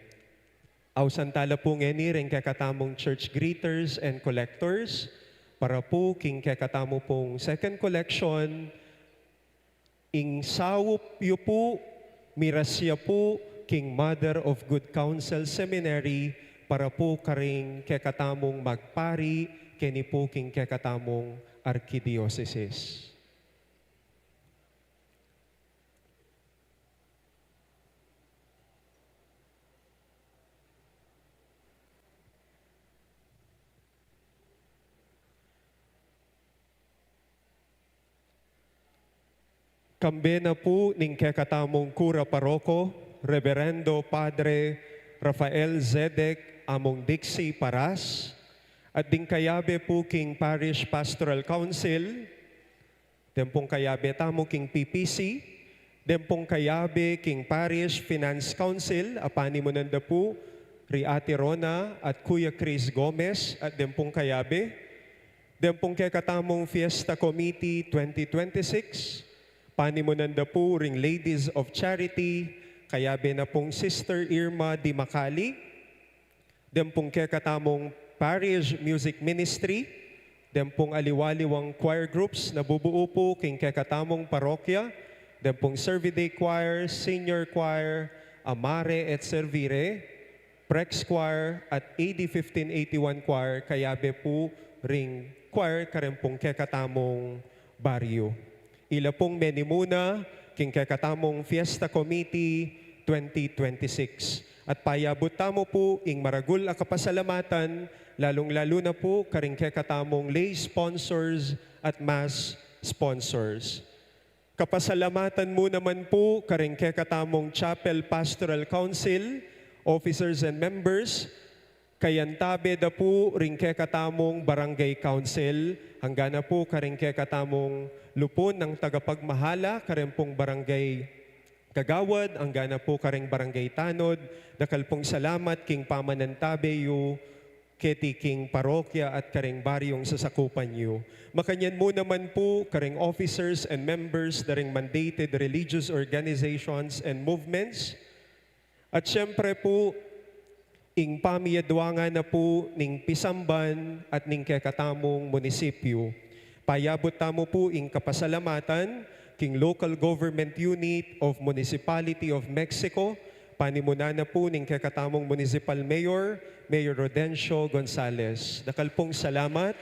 Ausan tala pu ngeni ring kekatamung church greeters and collectors para pu king kekatamu pung second collection. Ing saup yu pu, mirasya pu king Mother of Good Counsel Seminary para pu karing kekatamung magpari keni pu king kekatamung arkidiosesis. Kambe na pu ning kekatamung kura paroko, Reverendo Padre Rafael Zedek Among Dixie Paras, at ding kayabe pu king Parish Pastoral Council, deng pung kayabe tamu king P P C, deng pung kayabe king Parish Finance Council, a panimunan da pu ri Ate Rona at Kuya Chris Gomez, at deng pung kayabe, deng pung kekatamung Fiesta Committee twenty twenty-six, panimunan da pu ring Ladies of Charity, kayabe na pung Sister Irma Di Macali, deng pung kekatamung Parish Music Ministry, deng pung aliwa-liwang choir groups na bubuo pu king kekatamung parokya, deng pung Servide Choir, Senior Choir, Amare et Servire, Prex Choir at A D fifteen eighty-one Choir, kayabe pu ring choir kareng pung kekatamung baryu. Ila pung menimuna king kekatamung Fiesta Committee twenty twenty-six. At payabut tamu pu ing maragul a kapasalamatan, lalung-lalu na pu karing kekatamung lay sponsors at mass sponsors. Kapasalamatan mu naman pu karing kekatamung Chapel Pastoral Council, officers and members, kayantabe da pu ring kekatamung Barangay Council, angga na pu karing kekatamung lupun nang tagapagmahala, kareng pung Barangay Kagawad, angga na pu karing Barangay Tanod, dakal pung salamat king pamanantabe yu keti king parokya at karing baryung sasakupan yu. Makanyan mu naman pu karing officers and members da ring mandated religious organizations and movements. At siyempre pu, ing pamiyaduangan na pu ning pisamban at ning kekatamung munisipyu. Payabut tamu pu ing kapasalamatan king Local Government Unit of Municipality of Mexico, panimunan na pu ning kekatamung Municipal Mayor, Mayor Rodencio Gonzalez. Dakal pung salamat.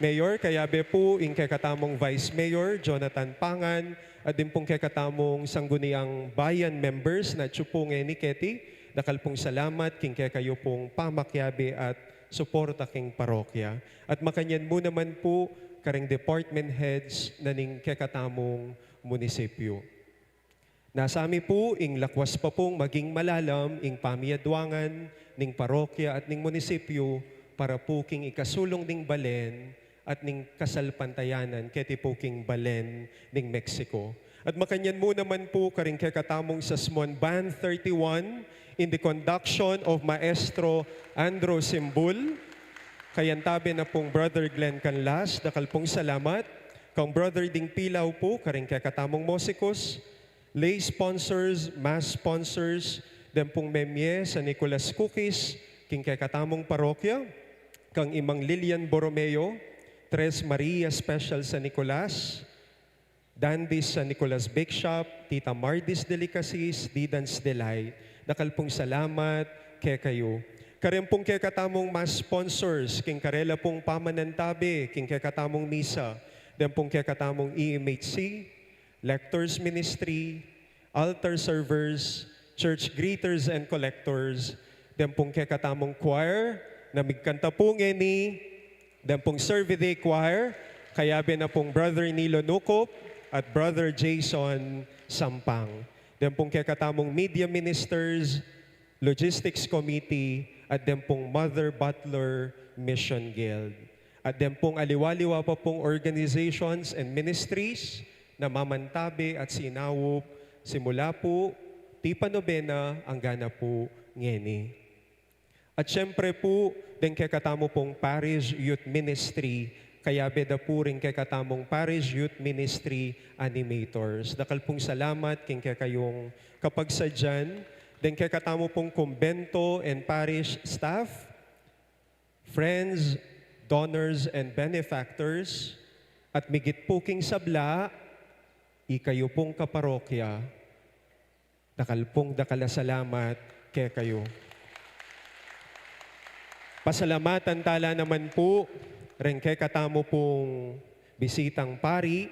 Mayor, kayabe pu ing kekatamung Vice Mayor, Jonathan Pangan, at din pung kekatamung Sangguniang Bayan members na atyu pu ngeni keti, dakal pung salamat king kekayu pung pamakiabe at suporta king parokya. At makanyan mu naman pu karing department heads na ning kekatamung munisipyu. Nasa mi pu ing lakwas pa pung maging malalam ing pamiadwangan ning parokya at ning munisipyu para pu king ikasulung ning balen at ning kasalpantayanan keti pu king balen ning Mexico. At makanyan mu naman pu karing kekatamung Sasmuan Band thirty-one in the conduction of Maestro Andrew Simbul. Kayantabe na pung Brother Glenn Canlas, dakal pung salamat. Kang Brother Ding Pilaw pu, karing kekatamung musikus, lay sponsors, mass sponsors, den pung memye San Nicolas Cookies, king kekatamung parokya, kang Imang Lilian Borromeo, Tres Maria Special San Nicolas, Dandy's San Nicolas Bake Shop, Tita Mardy's Delicacies, Didan's Delight. Dakal pung salamat kekayu. Karin pung kekatamung mass sponsors, king karela pung pamanantabe, king kekatamung misa, den pung kekatamung E M H C, Lectors Ministry, altar servers, church greeters and collectors, den pung kekatamung choir, na migkanta pu ngeni, den pung Servite Choir, kayabe na pung Brother Nilo Nucop at Brother Jason Sampang. Den pung kekatamung media ministers, logistics committee, at den pung Mother Butler Mission Guild. At den pung aliwa-liwa pa pung organizations and ministries na mamantabe at sinaup, simula pu tipa nobena anggana pu ngeni. At siyempre pu, den kekatamu pung Parish Youth Ministry, kayabe da pu ring kekatamung Parish Youth Ministry animators. Dakal pung salamat king kekayung kapagsadyan, den kekatamu pung kumbento and parish staff, friends, donors, and benefactors, at migit pu king sabla, ikayu pung kaparokya. Dakal pung dakal a salamat kekayu. Pasalamatan tala naman pu ring kekatamu pung bisitang pari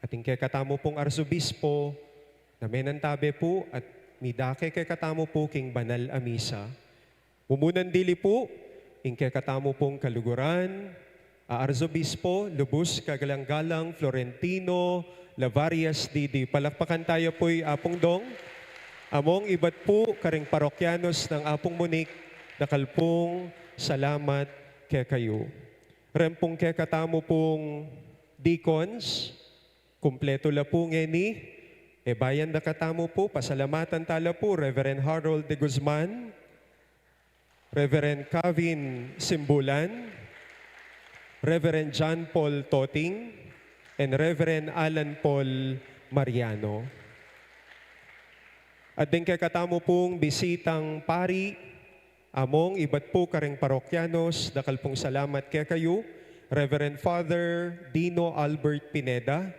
at ing kekatamu pung arsobispo na menantabe pu at midake kekatamu pu king banal a misa. Mumunan dili pu, ing kekatamu pung kaluguran, a Arzobispo, lubus kagalang-galang Florentino Lavarias Didi. Palakpakan taya pu i Apung Dong. Among ibat pu karing parokyanos nang Apung Monique, dakal pung salamat kekayu. Ren pung kekatamu pung deacons, kumpletu la pu ngeni, e bayan da katamu pu, pasalamatan tala pu, Reverend Harold de Guzman, Reverend Kavin Simbulan, Reverend John Paul Toting, and Reverend Alan Paul Mariano. At ding kekatamu pung bisitang pari, among ibat pu karing parokyanos, dakal pung salamat kekayu, Reverend Father Dino Albert Pineda,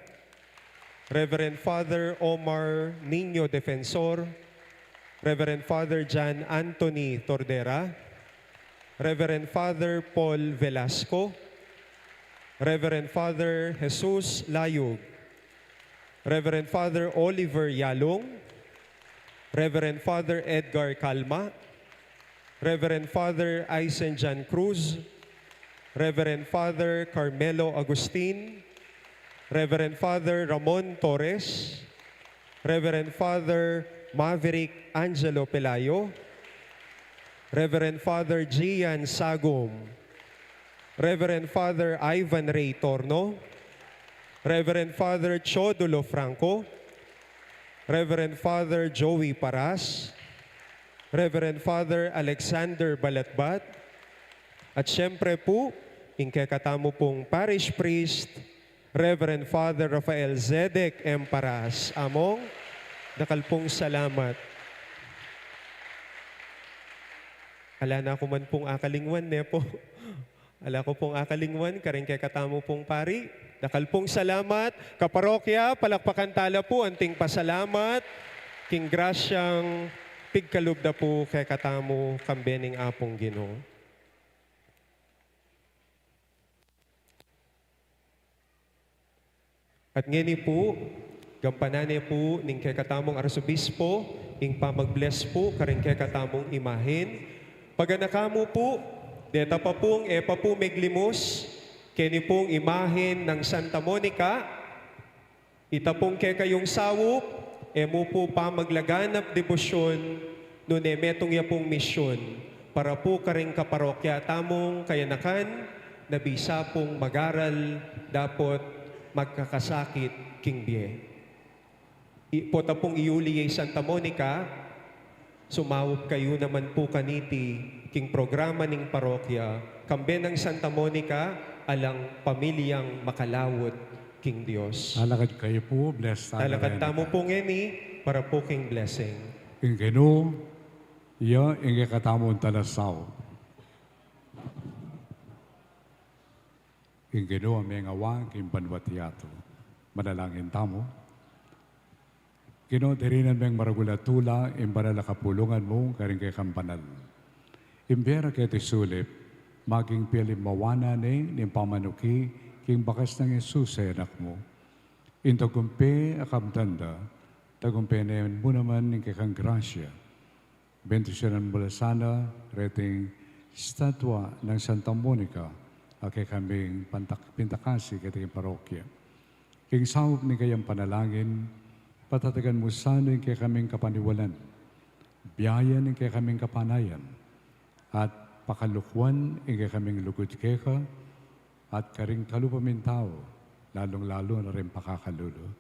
Reverend Father Omar Niño Defensor, Reverend Father John Anthony Tordera, Reverend Father Paul Velasco, Reverend Father Jesus Layug, Reverend Father Oliver Yalung, Reverend Father Edgar Calma, Reverend Father Aisen Jan Cruz, Reverend Father Carmelo Agustin, Reverend Father Ramon Torres, Reverend Father Maverick Angelo Pelayo, Reverend Father Gian Sagum, Reverend Father Ivan Ray Torno, Reverend Father Chodulo Franco, Reverend Father Joey Paras, Reverend Father Alexander Balatbat, at siyempre pu, ing kekatamu pung parish priest, Reverend Father Rafael Zedek M. Paras. Among, dakal pung salamat. Ala na ku man pung akalingwan, ne pu? Ala ku pung akalingwan, karing kekatamu pung pari. Dakal pung salamat. Kaparokya, palakpakan tala pu anting pasalamat king grasyang pigkalub da pu kekatamu kambe ning Apung Ginu. At ngeni pu, gampanan ne pu ning kekatamung arsobispo ing pamag-bless pu karing kekatamung imahen. Paganakan mu pu, deta pa pung e pa pu meglimus keni pung imahen nang Santa Monica, ita pung kekayung saup, e mu pu pamaglaganap debosyon, nune metung ya pung misyon para pu karing kaparokya tamung kayanakan na bisa pung mag-aral dapot magkakasakit king bie. I-, pota pung iuli ye i Santa Monica, sumaup kayu naman pu kaniti king programa ning parokya, kambe nang Santa Monica, alang pamilyang makalaut king Dios. Alakad kayu pu, bless tamu. Alakad tamu pu ngeni para pu king blessing. Ing Ginu, iya ing kekatamung talasaup. Ing Ginu a mengawa king banwa't yatu. Manalangin tamu. Ginu, dirinan meng maragul a tula ing banal a kapulungan mu karing kekang banal. Ing bie ra keti sulip, maging pialimmawanan ne ning pamanuki king bakas nang Jesus a Anak mu. Ing tagumpe a kamtan da, tagumpe ne mu naman ing kekang grasya. Bendisyunan mu la sana reting estatua nang Santa Monica a kekaming pantak-, pintakasi keti king parokya. King saup ning kayang panalangin, patatagan mu sana ing kekaming kapaniwalan, biayan ing kekaming kapanayan, at pakalukwan ing kekaming lugud keka, at karing kalupa ming tau, lalung-lalu na ring pakakalulu.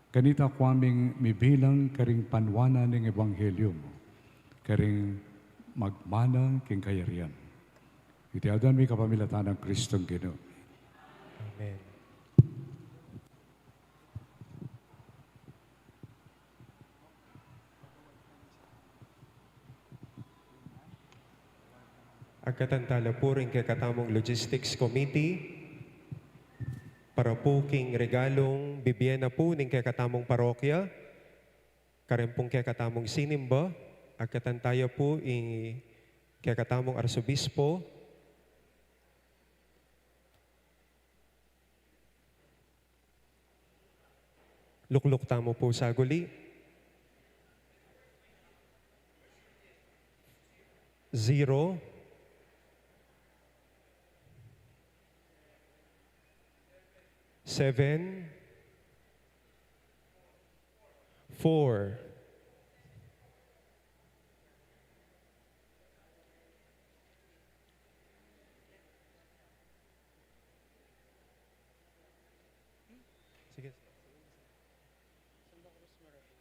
Kanita kwa ming mibilang karing panwanan ning ebanghelyo mu, karing magmana king kayarian. Iti adwan mi kapamilatan nang Kristong Ginu. Amen. Agkatan tala pu ring kekatamung Logistics Committee para pu king regalung bibie na pu ning kekatamung parokya, karin pung kekatamung sinimba. Agkatan taya pu ing kekatamung arsobispo. Lukluk tamu pu saguli. Zero, seven, four.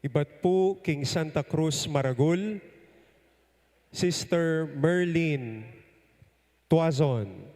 Ibat pu king Santa Cruz Maragul, Sister Merlin Tuazon.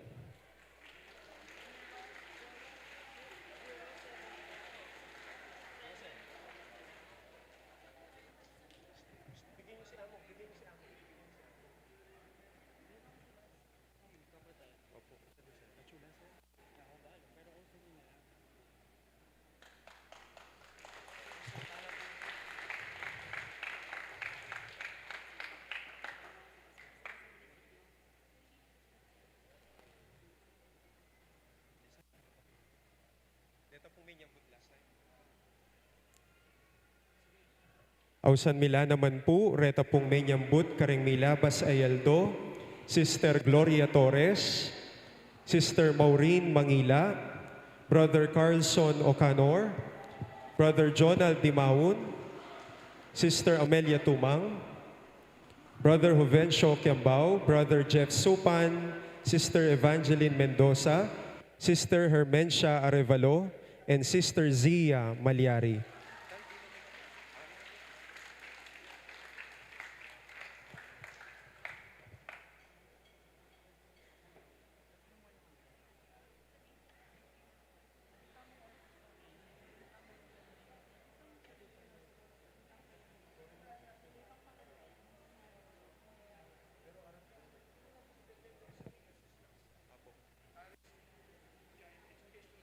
Ausan mi la naman pu reta pung menyambut karing milabas a aldo, Sister Gloria Torres, Sister Maureen Mangila, Brother Carlson Ocanor, Brother Jonald Dimaun, Sister Amelia Tumang, Brother Jovencio Kiambao, Brother Jeff Supan, Sister Evangeline Mendoza, Sister Hermencia Arevalo, and Sister Zia Maliari.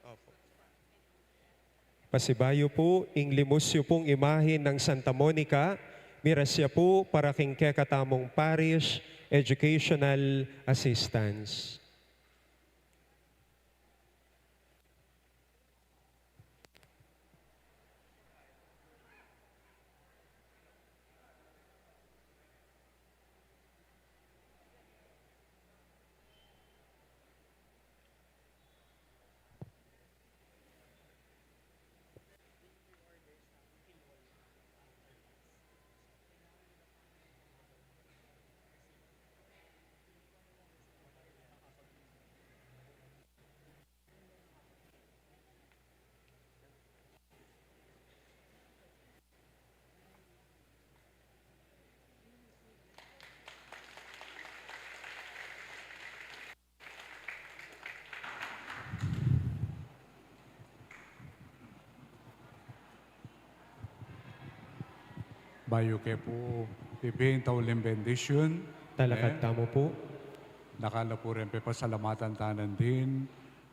Opo. Pasibayu pu, ing limus yu pung imahin nang Santa Monica, miras ya pu para king kekatamung Parish Educational Assistance. Bayu ke pu ibie ing tauling bendisyun, talakad tamu pu. Dakal la pu ring pepasalamatan tamu nandin,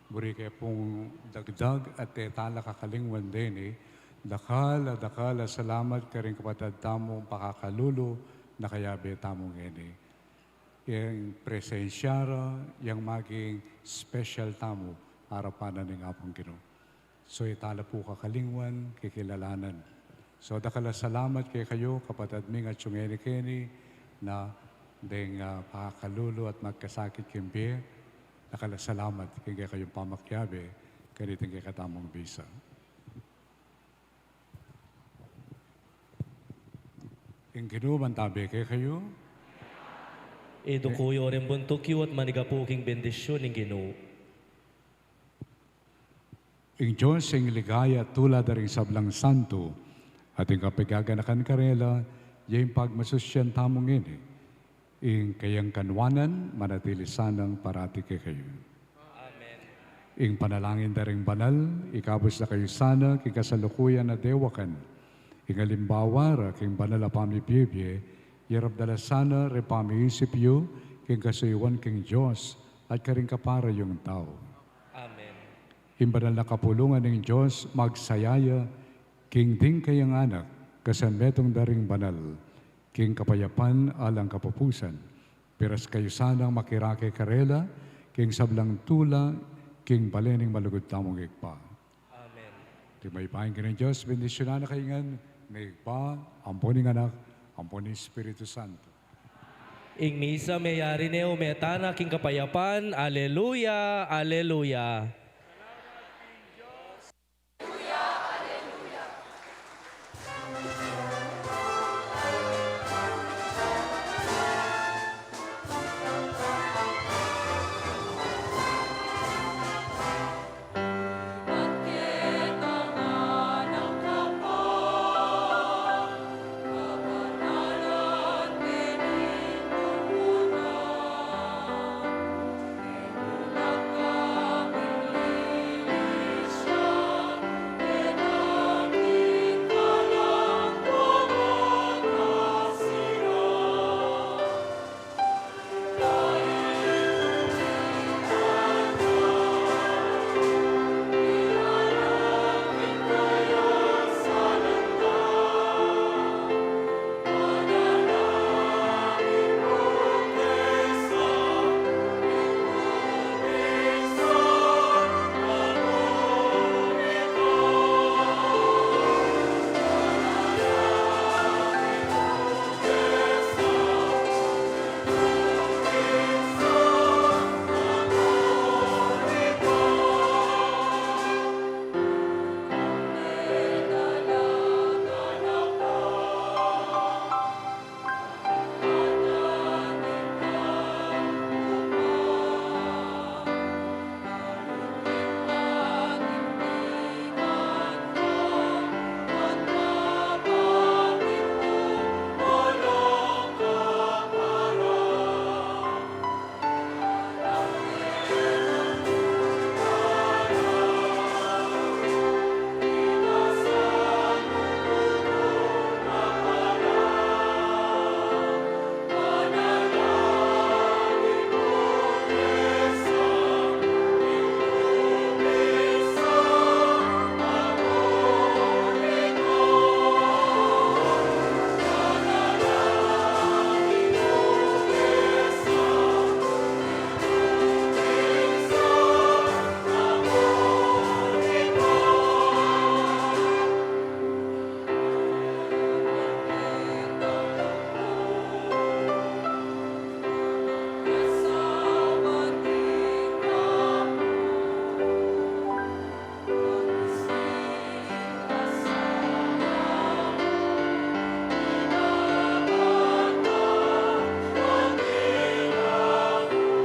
buri ke pung dagdag at e tala kakalingwan deni. Dakal a dakal a salamat karing kapatad tamung pakakalulu na kayabe tamu ngeni. Yang presensya ra, yang maging special tamu arapan na ning Apung Ginu. So, e tala pu kakalingwan, kikilalanan. So, dakal a salamat kekayu, kapatad ming atsu ngeni keni, na deng, ah, pakakalulu at magkasakit king bie. Dakal a salamat king kekayung pamakiabe kaniting kekatamung misa. Ing Ginu mantabe kekayu. Iduku yu ring buntuk yu at manigapu king bendisyun ning Ginu. Ing Dios, ing ligaya at tula da ring sablang santo, at ing kapagaganakan karela, ya ing pagmasusyan tamu ngeni. Ing kayang kanuanan manatili sanang parati kekayu. Amen. Ing panalangin da ring banal, ikabus da kayu sana king kasalukuyan a dewakan. Ing alimbawa ra king banal a pamibie-bie, yarap da la sana ring pamiisip yu king kasuyuan king Dios at karing kapara yung tau. Amen. Ing banal a kapulungan ning Dios magsaya ya king ding kayang anak, kasametung da ring banal, king kapayapan alang kapupusan. Piras kayu sanang makirake karela king sablang tula king bale ning malugud tamung Ibpa. Amen. Ing mayupayang Ginung Dios bendisyunan na kayu ngan, ning Ibpa, ampon ning Anak, ampon ning Espiritu Santo. Ing misa meyari ne ume tana king kapayapan. Aleluya, aleluya.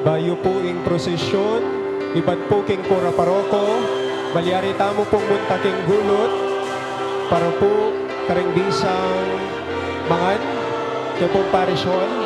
Bayu pu ing prosesyun, ibat pu king kura paroko, malyari tamu pung munta king gulut, para pu karing bisang mangan, keng pung parish hall.